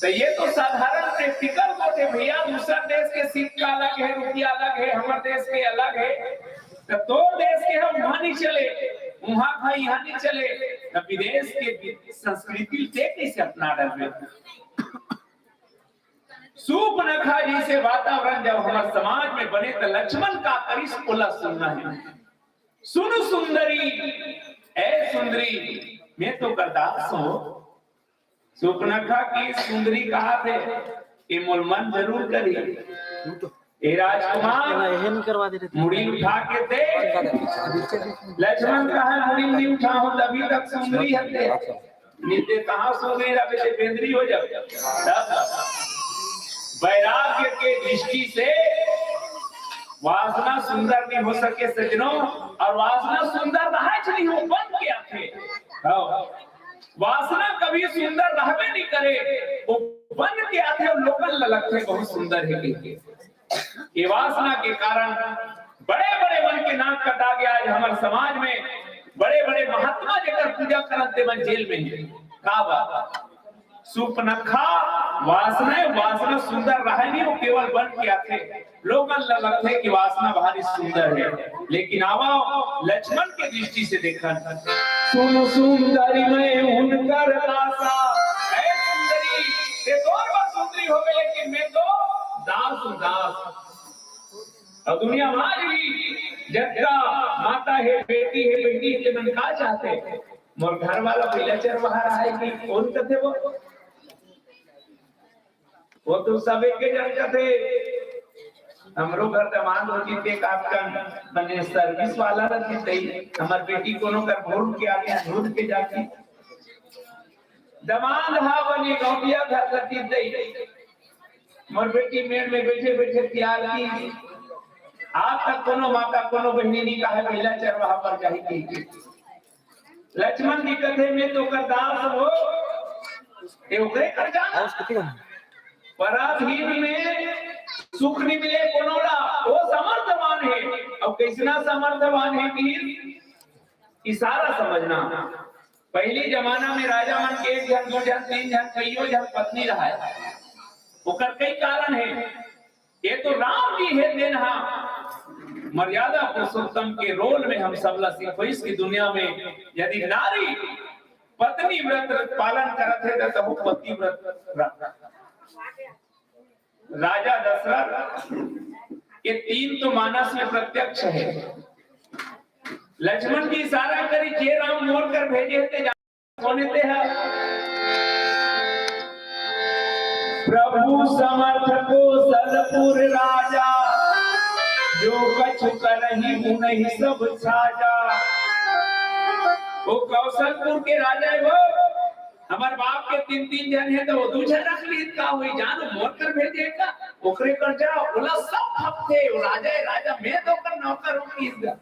तो ये तो साधारण practical बात हे भैया, दूसर देश के सिक्का अलग हे, रुपया अलग हे, हमर देश के अलग हे। तो तोर देश के हम वहां नहीं चले, वहां भाई यहाँ नहीं चले, तो विदेश के संस्कृति ते कैसे अपना डरबे? सुपनखा जैसे वातावरण जब हमर समाज में बने तो लक्ष्मण का करिस ओला सुनना हे। सुन सुंदरी, ए सुंदरी, मैं तो करदास हों। सुपनखा की सुंदरी कहाथे, ये मोर मन जरूर करी। ए राजकुमार, मुड़ी उठा के देख। लक्ष्मण कहा, मुड़ी नहीं उठाहूं, तभी तक सुंदरी हते। नहीं ते कहां सुंदरी रहे, ते बेंदरी हो जाबे। तब वैराग्य के दृष्टि से वासना सुंदर नहीं हो सके सज्जनों, और वासना सुंदर रहे नहीं हो, बन के आथे। हाँ। वासना कभी सुंदर रहबे नहीं करे, वो बन के आथे और लोगन ल लगथे बहुत सुंदर हे कहिके। ये वासना के कारण बड़े-बड़े मन के नाक कटा गया। आज हमर समाज में बड़े बड़े महात्मा जेकर पूजा करत ते मन जेल में हे। का बात? सुपनखा वासना हे, वासना सुंदर रहय नहीं, वो केवल बन के आथे। लोगन ल लगथे कि वासना भारी सुंदर हे, लेकिन आवा लक्ष्मण के दृष्टि से देखन। सुन सुंदरी मैं उनकर दासा, ऐ सुंदरी, ते तोर बर सुंदरी होगे, लेकिन मैं तो दास हूँ, दास। अउ दुनिया म आज भी जतका माता हे, बेटी हे, बहिनी हे, तेमन का चाहथे? मोर घर वाला बइला चरवाहा रहय कि कोन कथे वो? वो तो सब एके जन कथे। हमरो घर दमांद होतिस ते का कन, बने service वाला रहितिस ते, हमर बेटी कोनो कर भूल के आगे, भूल के जातिस। दमांद हा बने गौंटिया घर रहितिस ते। मोर बेटी मेड़ में बइठे बइठे तियार किस। आज तक कोनो माता कोनो बहिनी नइ कहय बइला चरवाहा बर जाही कहिके। लक्ष्मण जी कथे, मैं तो ओकर दास हंव, ते ओकरे कर जाना। पराधीन में सुख नइ मिले कोनो ला, वो समर्थवान हे। अउ कइसना समर्थवान हे कि इशारा समझना। पहिली जमाना में राजा मन के एक झन, दू झन, तीन झन, कइयो झन पत्नी रहय। ओकर कई कारण हे। ये तो राम जी हे, तेन हा मर्यादा पुरुषोत्तम के role में हम सब ला सिखोइस कि दुनिया में यदि नारी पत्नी व्रत पालन करत हे, त तहु पतिव्रत रह। राजा दशरथ के तीन तो मानस में प्रत्यक्ष हे। लक्ष्मण जी इशारा करिस, जे राम मोर कर भेजे हे, ते जा कोन हे ते हा? प्रभु समर्थ कौशलपुर राजा, जो कछु करहिं उनहिं सब छाजा। वो कौशलपुर के राजा हे वो, हमर बाप के तीन तीन झन हे, त वो दू झन रख लिस, का होही जानो, मोर कर भेजे का, ओकरे कर जा, ओला सब फपथे, वो राजा हे राजा, मैं तो ओकर नौकर हंव, किस गा।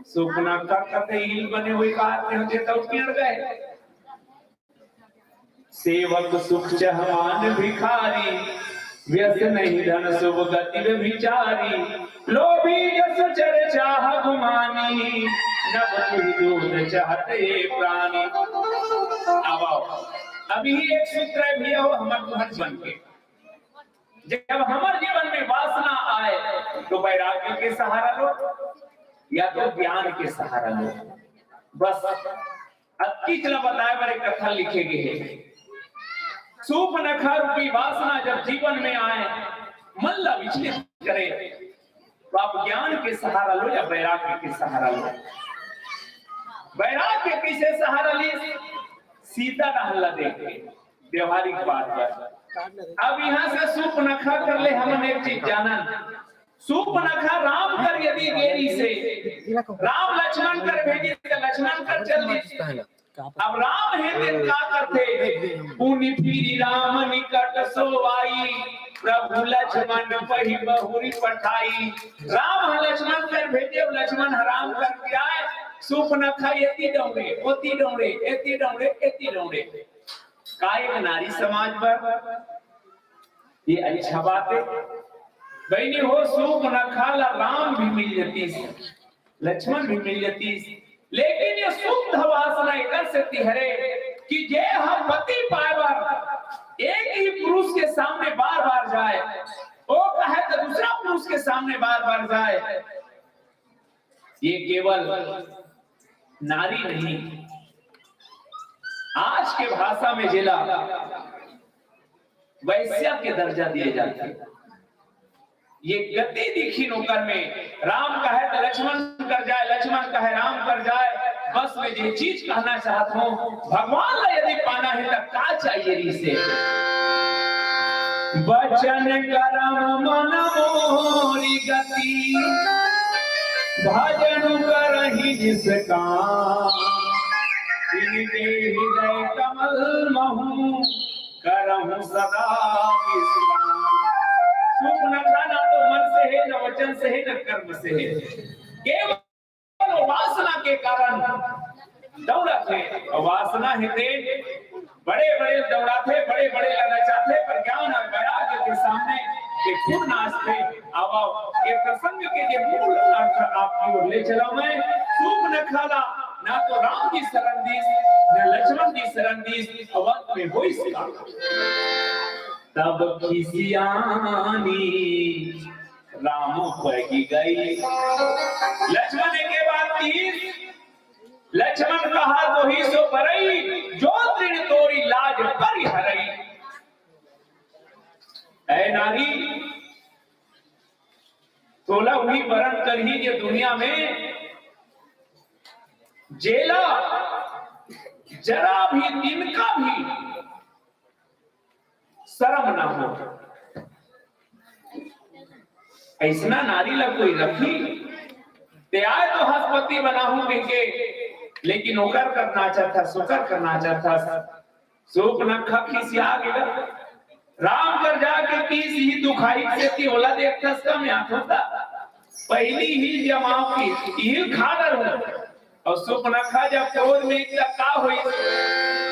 सुपनखा कथे ईल बने हुए कार में होते तब किण गए। सेवक सुख चहमान भिखारी, व्यस नहीं धन सुभ गति व्यभिचारी। लोभी जस चर चाह गुमानी, नभ तुहि दूध चहत हे प्रानी। अब आओ, अभी एक सूत्र हे भैया हो, हमर तुहर बन के। जब हमर जीवन में वासना आए, तो वैराग्य के सहारा लो या तो ज्ञान के सहारा लो। बस अतकीच ला बताए बर एक कथा लिखे गे हे। सूपनखा रूपी वासना जब जीवन में आए, मन ला विचलित करे, तो आप ज्ञान के सहारा लो या वैराग्य के सहारा लो। वैराग्य कइसे सहारा लिस? सीता दहन ला देख के। व्यवहारिक बात बर। अब इहाँ से सूपनखा कर ले हमन एक चीज जानन, सूपनखा राम कर यदि गे रिहिसे, राम लक्ष्मण कर भेजिस त लक्ष्मण कर चल दिस। अब राम हे तेन का करथे? पुनि फिरि राम निकट सो आई, प्रभु लक्ष्मण पहि बहुरि पठाई। राम ह लक्ष्मण कर भेजे, लक्ष्मण ह राम कर के आए, सूपनखा एती डौड़े, ओती डौड़े, एती डौड़े, एती डौड़े। का एक नारी समाज बर ये अच्छा बात हे? बहिनी हो, सूपनखा ला राम भी मिल जतिस, लक्ष्मण भी मिल जतिस, लेकिन ये शुद्ध वासना एकर सेती हरे कि जे ह पति पाए बर एक ही पुरुष के सामने बार बार जाए, वो कहे तो दूसरा पुरुष के सामने बार बार जाए, ये केवल नारी नहीं, आज के भाषा में जेला वैश्या के दर्जा दिए जाथे। ये गति दिखिन ओकर में, राम कहे त लक्ष्मण कर जाए, लक्ष्मण कहे राम कर जाए। बस मैं जे चीज कहना चाहत हूँ, भगवान ला यदि पाना हे त का चाहिए रिहिसे? बचन करम मन मोरी गति, भजन करहिं जिस काम। इनके हृदय कमल महु करहु सदा विश्राम। सूपनखा ना तो मन से हे, ना वचन से हे, ना कर्म से हे, केवल वासना के कारण दौड़त हे। वासना हे ते बड़े बड़े दौड़ाथे, बड़े बड़े ला नचाथे, पर ज्ञान अउ वैराग्य के सामने ये खुद नाचथे। अब ये प्रसंग के जे मूल अर्थ आपकी ओर ले चला मैं। सूपनखा ला ना तो राम जी शरण दीस, न लक्ष्मण जी शरण दीस। अब अंत में होइस का, तब खिसियानी राम पहि गई। लक्ष्मण एके बात कहिस, लक्ष्मण कहा दोहि सो बरई, जो तृण तोरी लाज परि हरई। ऐ नारी, तोला उही बरन करही जे दुनिया में जेला जरा भी तिनका भी शरम ना हो। अइसना नारी ला कोई रखही? ते आय तो हस पति बनाहूं कहिके, लेकिन ओकर कर नाचत हस, ओकर कर नाचत हस। सूपनखा खिसिया गे गा। राम कर जाके तीस ही दुखाही से ती ओला देखथस का मैं आथों ता। पहली ही जमाव की इहिल खा डरहूं। अउ सूपनखा जब क्रोध में इतना का होई,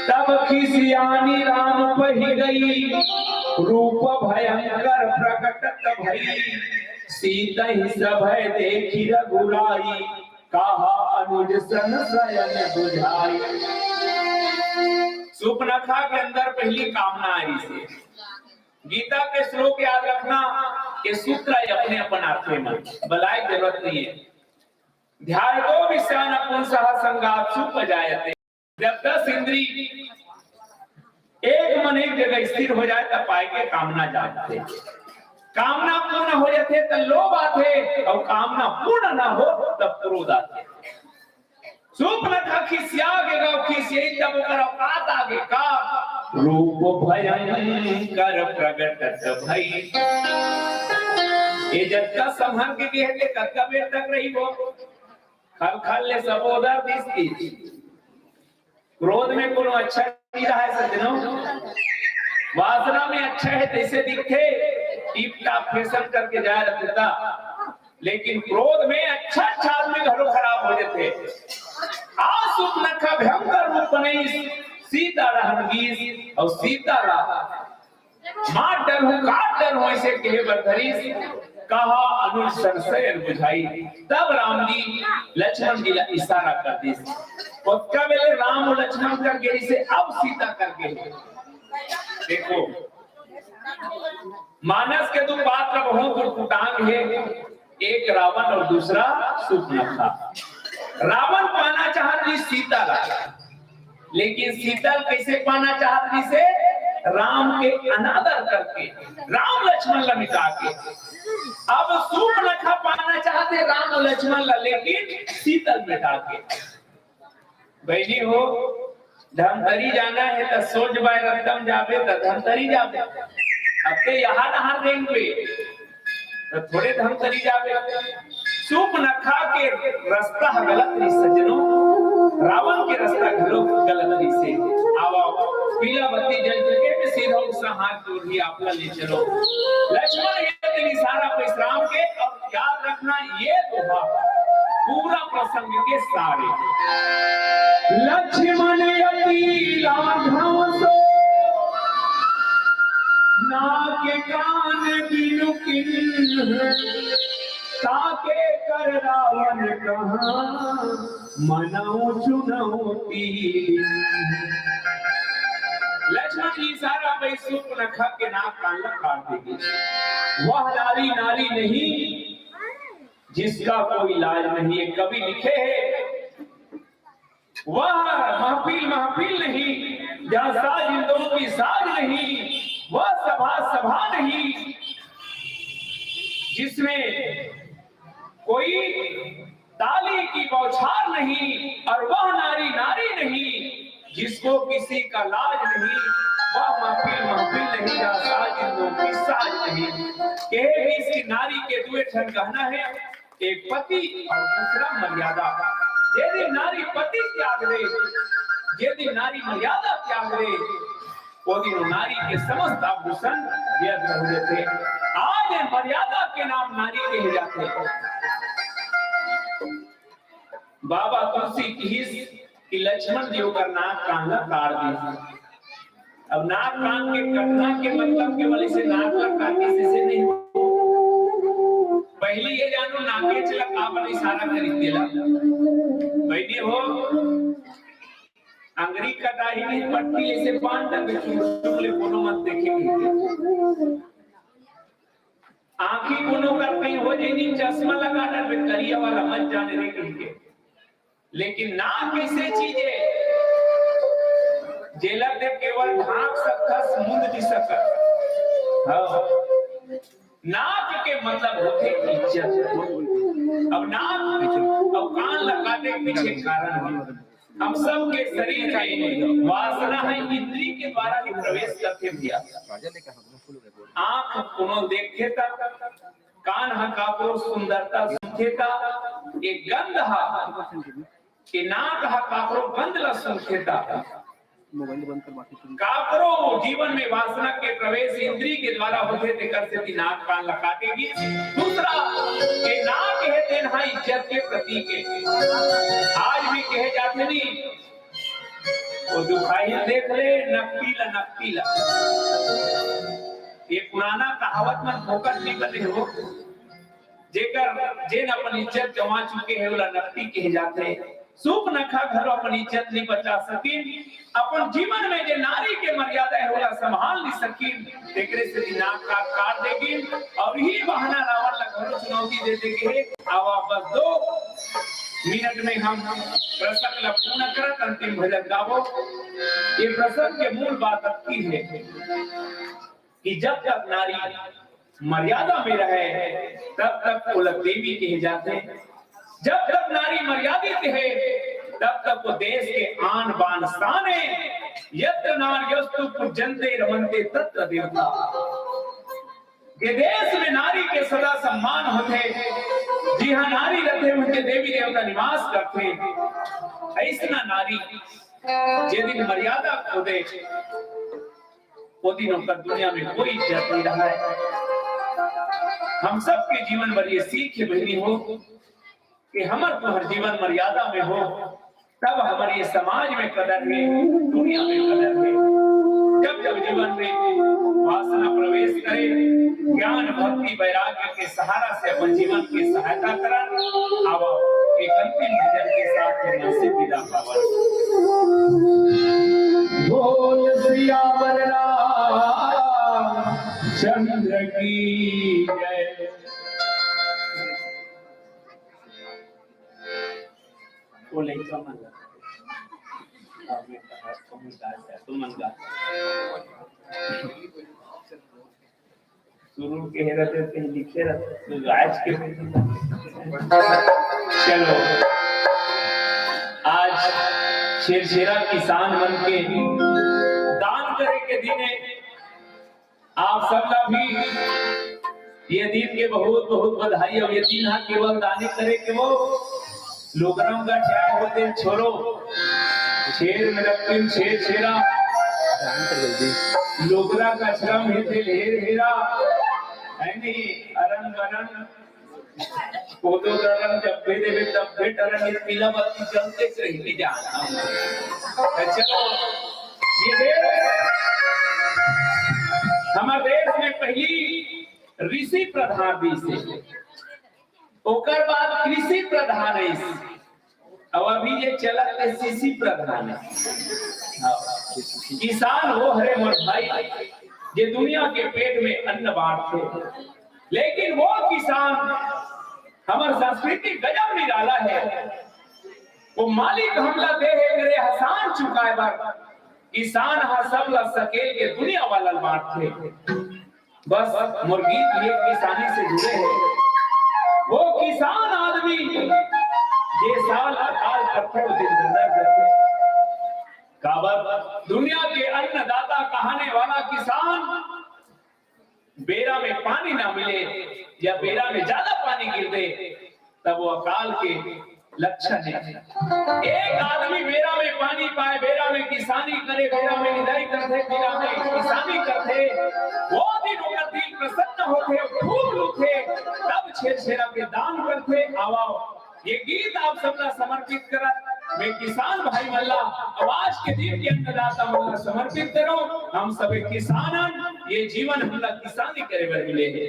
तब खिसियानी राम पहि गई, रूप भयंकर प्रगट तब भई, सीतहि सभय देखि रघुराई, कहा अनुज सन सयन बुझाई। सूपनखा के अंदर पहली कामना आई से। गीता के श्लोक याद रखना, ये सूत्र है अपने अपन आत्मे में, बलाय जरूरत नहीं है। ध्यायतो विषयान पुंसः संगात सुपजायते। जब दस इंद्री एक मन एक जगह स्थिर हो जाए, तब पाए के कामना जागथे। कामना पूर्ण हो जाथे, तब लोभ आथे, अउ कामना पूर्ण ना हो, तब क्रोध आथे। सूपनखा खिसिया गे गा, खिसियाई तब ओकर औकात आगे का, रूप भयंकर प्रगट भई। ये जतका संभर के गे हे, ते कतका बेर तक रही वो? खल खल ले सबो उधर दिस दिस। क्रोध में कोनो अच्छा नहीं रहा है सज्जनों। वासना में अच्छा है तैसे दिखथे, टिप टाप फैशन करके जाय रथे ता, लेकिन क्रोध में अच्छा अच्छा आदमी घलो खराब हो जाथे। आ सूपनखा भयंकर रूप बनइस, सीता रहन गीस, अउ सीता ला मार डरहूं, काट डरहूं, ऐसे कहे बर धरिस, कहा अनुज सन सयन बुझाई। तब राम जी लक्ष्मण जी ला इशारा कर दिस। ओतका बेले राम अउ लक्ष्मण कर गे से अब सीता कर गे। देखो, मानस के दो पात्र बहुत उटपुटांग हे, एक रावण और दूसरा सूपनखा। रावण पाना चाहत रहिस सीता ला, लेकिन सीता ला कैसे पाना चाहत रहिस हे? राम के अनादर करके, राम लक्ष्मण ला मिटा के। अब सूपनखा पाना चाहत हे राम लक्ष्मण ला, लेकिन सीता ला मिटा के। बहिनी हो, धमतरी जाना हे त सोच बाय रद्दम जाबे त धमतरी जाबे। अब ते यहाँ नहर रेंगबे त थोड़े धमतरी जाबे। सूपनखा के रस्ता ह गलत रहिस सज्जनों, रावण के रस्ता घलो गलत रहिस हे। आवा, पीला बत्ती जल चुके में सीधा उसका हाथ जोड़ ही आपला ले चलो। लक्ष्मण ये दिन इशारा पे राम के, अब याद रखना ये दोहा पूरा प्रसंग के सारे। लक्ष्मण अति लाघव सो नाक कान बिनु कीन्ह, ताके कर रावण कहा मनउ चुनौती। लक्ष्मण जी इशारा पे सूपनखा के नाक कान ला काट देंगे। वह नारी नारी नहीं जिसका कोई लाज नहीं। एक कवि लिखे हैं, वह महफिल महफिल नहीं जहाँ साज हिंदुओं की साज नहीं, वह सभा सभा नहीं जिसमें कोई ताली की बौछार नहीं, और वह नारी नारी नहीं जिसको किसी का लाज नहीं, वह महफिल महफिल नहीं जहाँ साज हिंदुओं की साज नहीं। कहे भी इसकी नारी के दुए ठन कहना है, एक पति और दूसरा मर्यादा। यदि नारी पति त्याग दे, यदि नारी मर्यादा त्याग दे, वो दिन नारी के समस्त आभूषण व्यर्थ हो जाते। आज मर्यादा के नाम नारी कहे जाते। बाबा तुलसी किहिस कि लक्ष्मण जी ओकर नाक कान ला काट दिस। अब नाक कान के कटना के मतलब केवल इसे नाक ला काटे से, से नहीं हो। पहली ये जानो नाकेच ला काबर इशारा करी तेला। बहिनी हो, अंगरी कटाही नहीं, पट्टी ले से बांध दे, चुप चुप ले कोनो मत देखे। आंखी कोनो कर कहीं हो जाए नहीं, चश्मा लगा दे, करिया वाला मत जाने रे कहीं के। लेकिन नाक ऐसे चीज है, जेला ते केवल ढांक सकस, मुंद नहीं सकस। हाँ। नाक के मतलब होथे इज्जत। अब नाक, अब कान ला काटे के पीछे कारण है। हम सबके शरीर में वासना है, इंद्री के द्वारा ही प्रवेश करथे भैया। आंख कोनो देखथे त, कान ह काकरो सुंदरता सुनथे त, एक गंध ह, के नाक ह काकरो गंध ला सुनथे त, काकरो जीवन में वासना के प्रवेश इंद्री के द्वारा होथे, तेकर सेती नाक कान ला काटेगी। दूसरा, के नाक हे तेन हा इज्जत के प्रतीक है। आज भी कहे जाथे नहीं, वो दुखाही देख ले, नकटी ला, नकटी ला। ये पुराना कहावत मन फोकट नहीं बने हो। जेकर, जेन अपन इज्जत गंवा चुके हे, ओला नकटी कहे जाथे। सूप नखा घलो अपन इज्जत नहीं बचा सकिन। अपन जीवन में जे नारी के मर्यादा हे, ओला संभाल नहीं सकिन। एकरे से नाक कान काट देगिन। और यही बहाना रावण ला घलो चुनौती देथे कि हे, आवा बस दो मिनट में हम प्रसंग ला पूर्ण करत अंतिम भजन गाबो। ये प्रसंग के मूल बात अतकी हे कि जब तक नारी मर्यादा में रहे, तब तक ओला देवी कहे जाथे। जब तक नारी मर्यादित हे, तब तक वो देश के आन बान शान हे। यत्र नार्यस्तु पूज्यन्ते रमन्ते तत्र देवता। जे देश में नारी के सदा सम्मान होथे, जिहां नारी रथे, उनके देवी देवता निवास करथे। ऐसना नारी जे दिन मर्यादा खो दे, वो दिन ओकर दुनिया में कोई इज्जत नहीं रहा है। हम सबके जीवन भर ये सीख हे बहिनी हो कि हमर तुहर जीवन मर्यादा में हो, तब हमर ये समाज में कदर हे, दुनिया में कदर हे। जब जब जीवन में वासना प्रवेश करे, ज्ञान, भक्ति, वैराग्य के सहारा से अपन जीवन की सहायता करन। अब एक अंतिम भजन के साथ में मन से विदा पावन। बोल सियावर रामचंद्र की जय। वो लइका मन ला। अब मैं कहा, तुम गा, तुम मन गा। शुरू के रहते थे, लिखे रहते, तो आज के। चलो, आज छेरछेरा किसान मन के दान करे के दिन हे। आप सब ला भी ये दिन के बहुत बहुत बधाई। और ये दिन हा केवल दानी करे के वो लोगरम का छाया होते छोरो, छेर में रखते छेरछेरा, लोगरा का श्रम हे थे ढेर हेरा, है नहीं अरन बरन। कोदो डरन जब भी देवे तब भी डरन, ये पीला बत्ती जलते से रही नहीं जाना। तो चलो, ये देश, हमारे देश में पहली ऋषि प्रधान देश हे, ओकर बाद कृषि प्रधान देश, अब अभी ये चलत हे सीसी प्रधान हे। हाँ। किसान वो हरे मोर भाई, जे दुनिया के पेट में अन्न बांटथे, लेकिन वो किसान हमर संस्कृति गजब निराला हे। वो मालिक हमला दे हे करे एहसान चुकाए बर, किसान हा सब ला सकेल के दुनिया वाला ल बांटथे। बस मोर गीत ये किसानी से जुड़े हे। वो किसान आदमी जे साल अकाल पड़थे, वो दिन गंदा करथे। काबर दुनिया के अन्नदाता कहने वाला किसान बेरा में पानी ना मिले या बेरा में ज्यादा पानी गिर दे, तब वो अकाल के लक्षण हे। एक आदमी बेरा में पानी पाए, बेरा में किसानी करे, बेरा में निदाई करथे, बेरा में किसानी करथे, वो दिन ओकर दिल प्रसन्न होथे, फूल उठे, तब छेरछेरा के दान करथे। आवा, ये गीत आप सबला समर्पित करत मैं किसान भाई मन ला, अउ आज के दिन के अन्नदाता मन ला समर्पित करो। हम सब एक किसान हन, ये जीवन हमला किसानी करे बर मिले हे।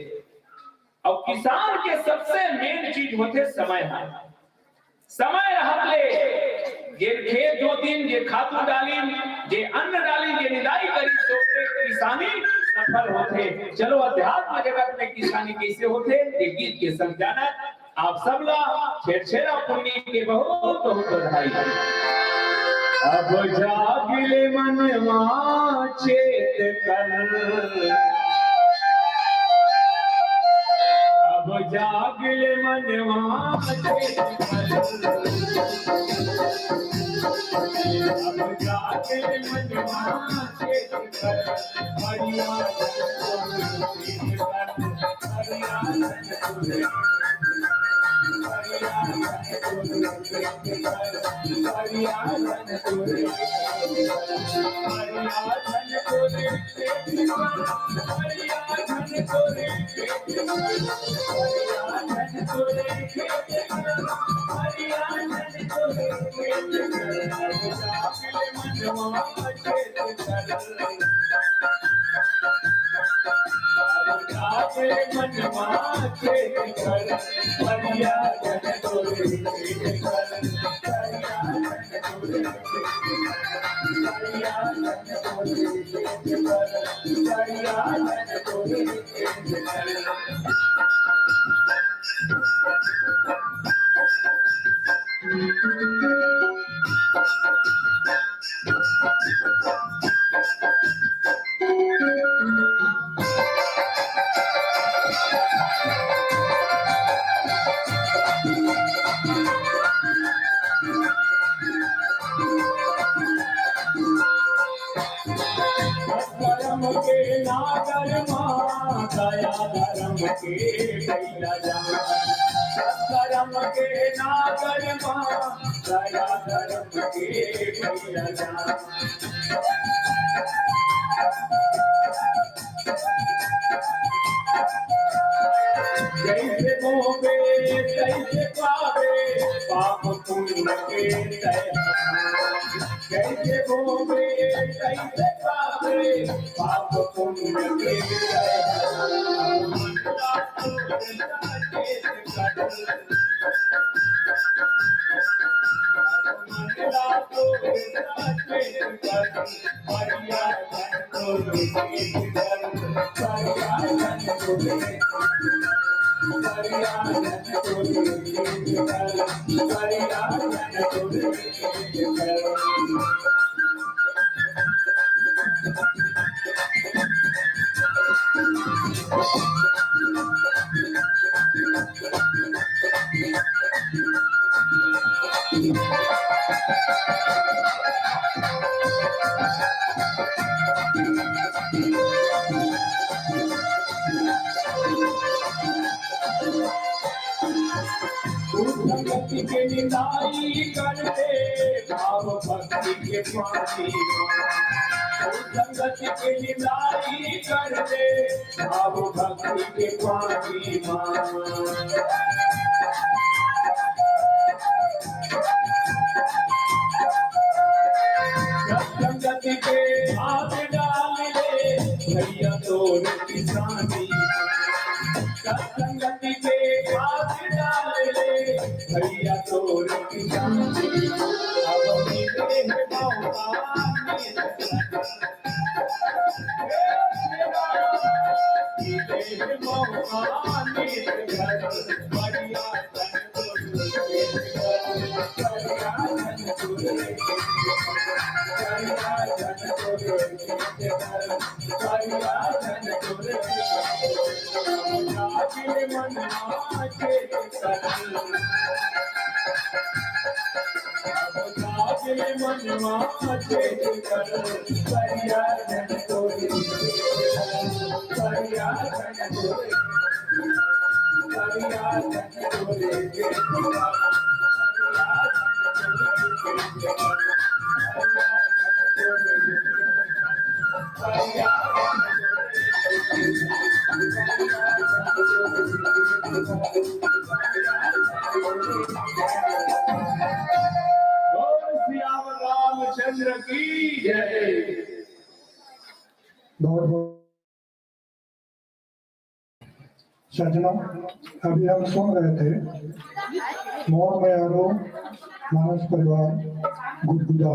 अउ किसान के सबसे main चीज होथे समय ह। समय रहत ले जे खेत जोतिन, जे खातू डालिन, जे अन्न डालिन, जे निंदाई करिन, तो ओकरे किसानी सफल होथे। चलो, अध्यात्म जगत में किसानी कइसे होथे, ये गीत के संग जानत आप सबला छेरछेरा पुन्नी के बहुत बहुत बधाई। अब जाग ले मनवा चेत कर, अब जाग ले मनवा चेत कर, अब जाग ले मनवा चेत कर। धर्म के नागर मा, दया धर्म के भैया जान। धर्म के नागर मा, दया धर्म के भैया जान। जैसे बोबे तैसे पावे, पाप पुण्य के तय। जैसे बोबे तैसे पावे, पाप पुण्य के तय। संगति के निंदाई करते, भाव भक्ति के पानी। संगति के निंदाई करते, भाव भक्ति के पानी। संगति के हाथ डाल ले, भैया तोर किसानी। संगति के हाथ डाल ले, भैया तोर किसानी। अब मिले हैं मौका, मिले हैं मौका, बढ़िया बोल सियावर रामचंद्र की जय। बहुत बहुत सज्जनों, अभी हम सुन रहे थे मोर मयारू मानस परिवार गुदगुदा।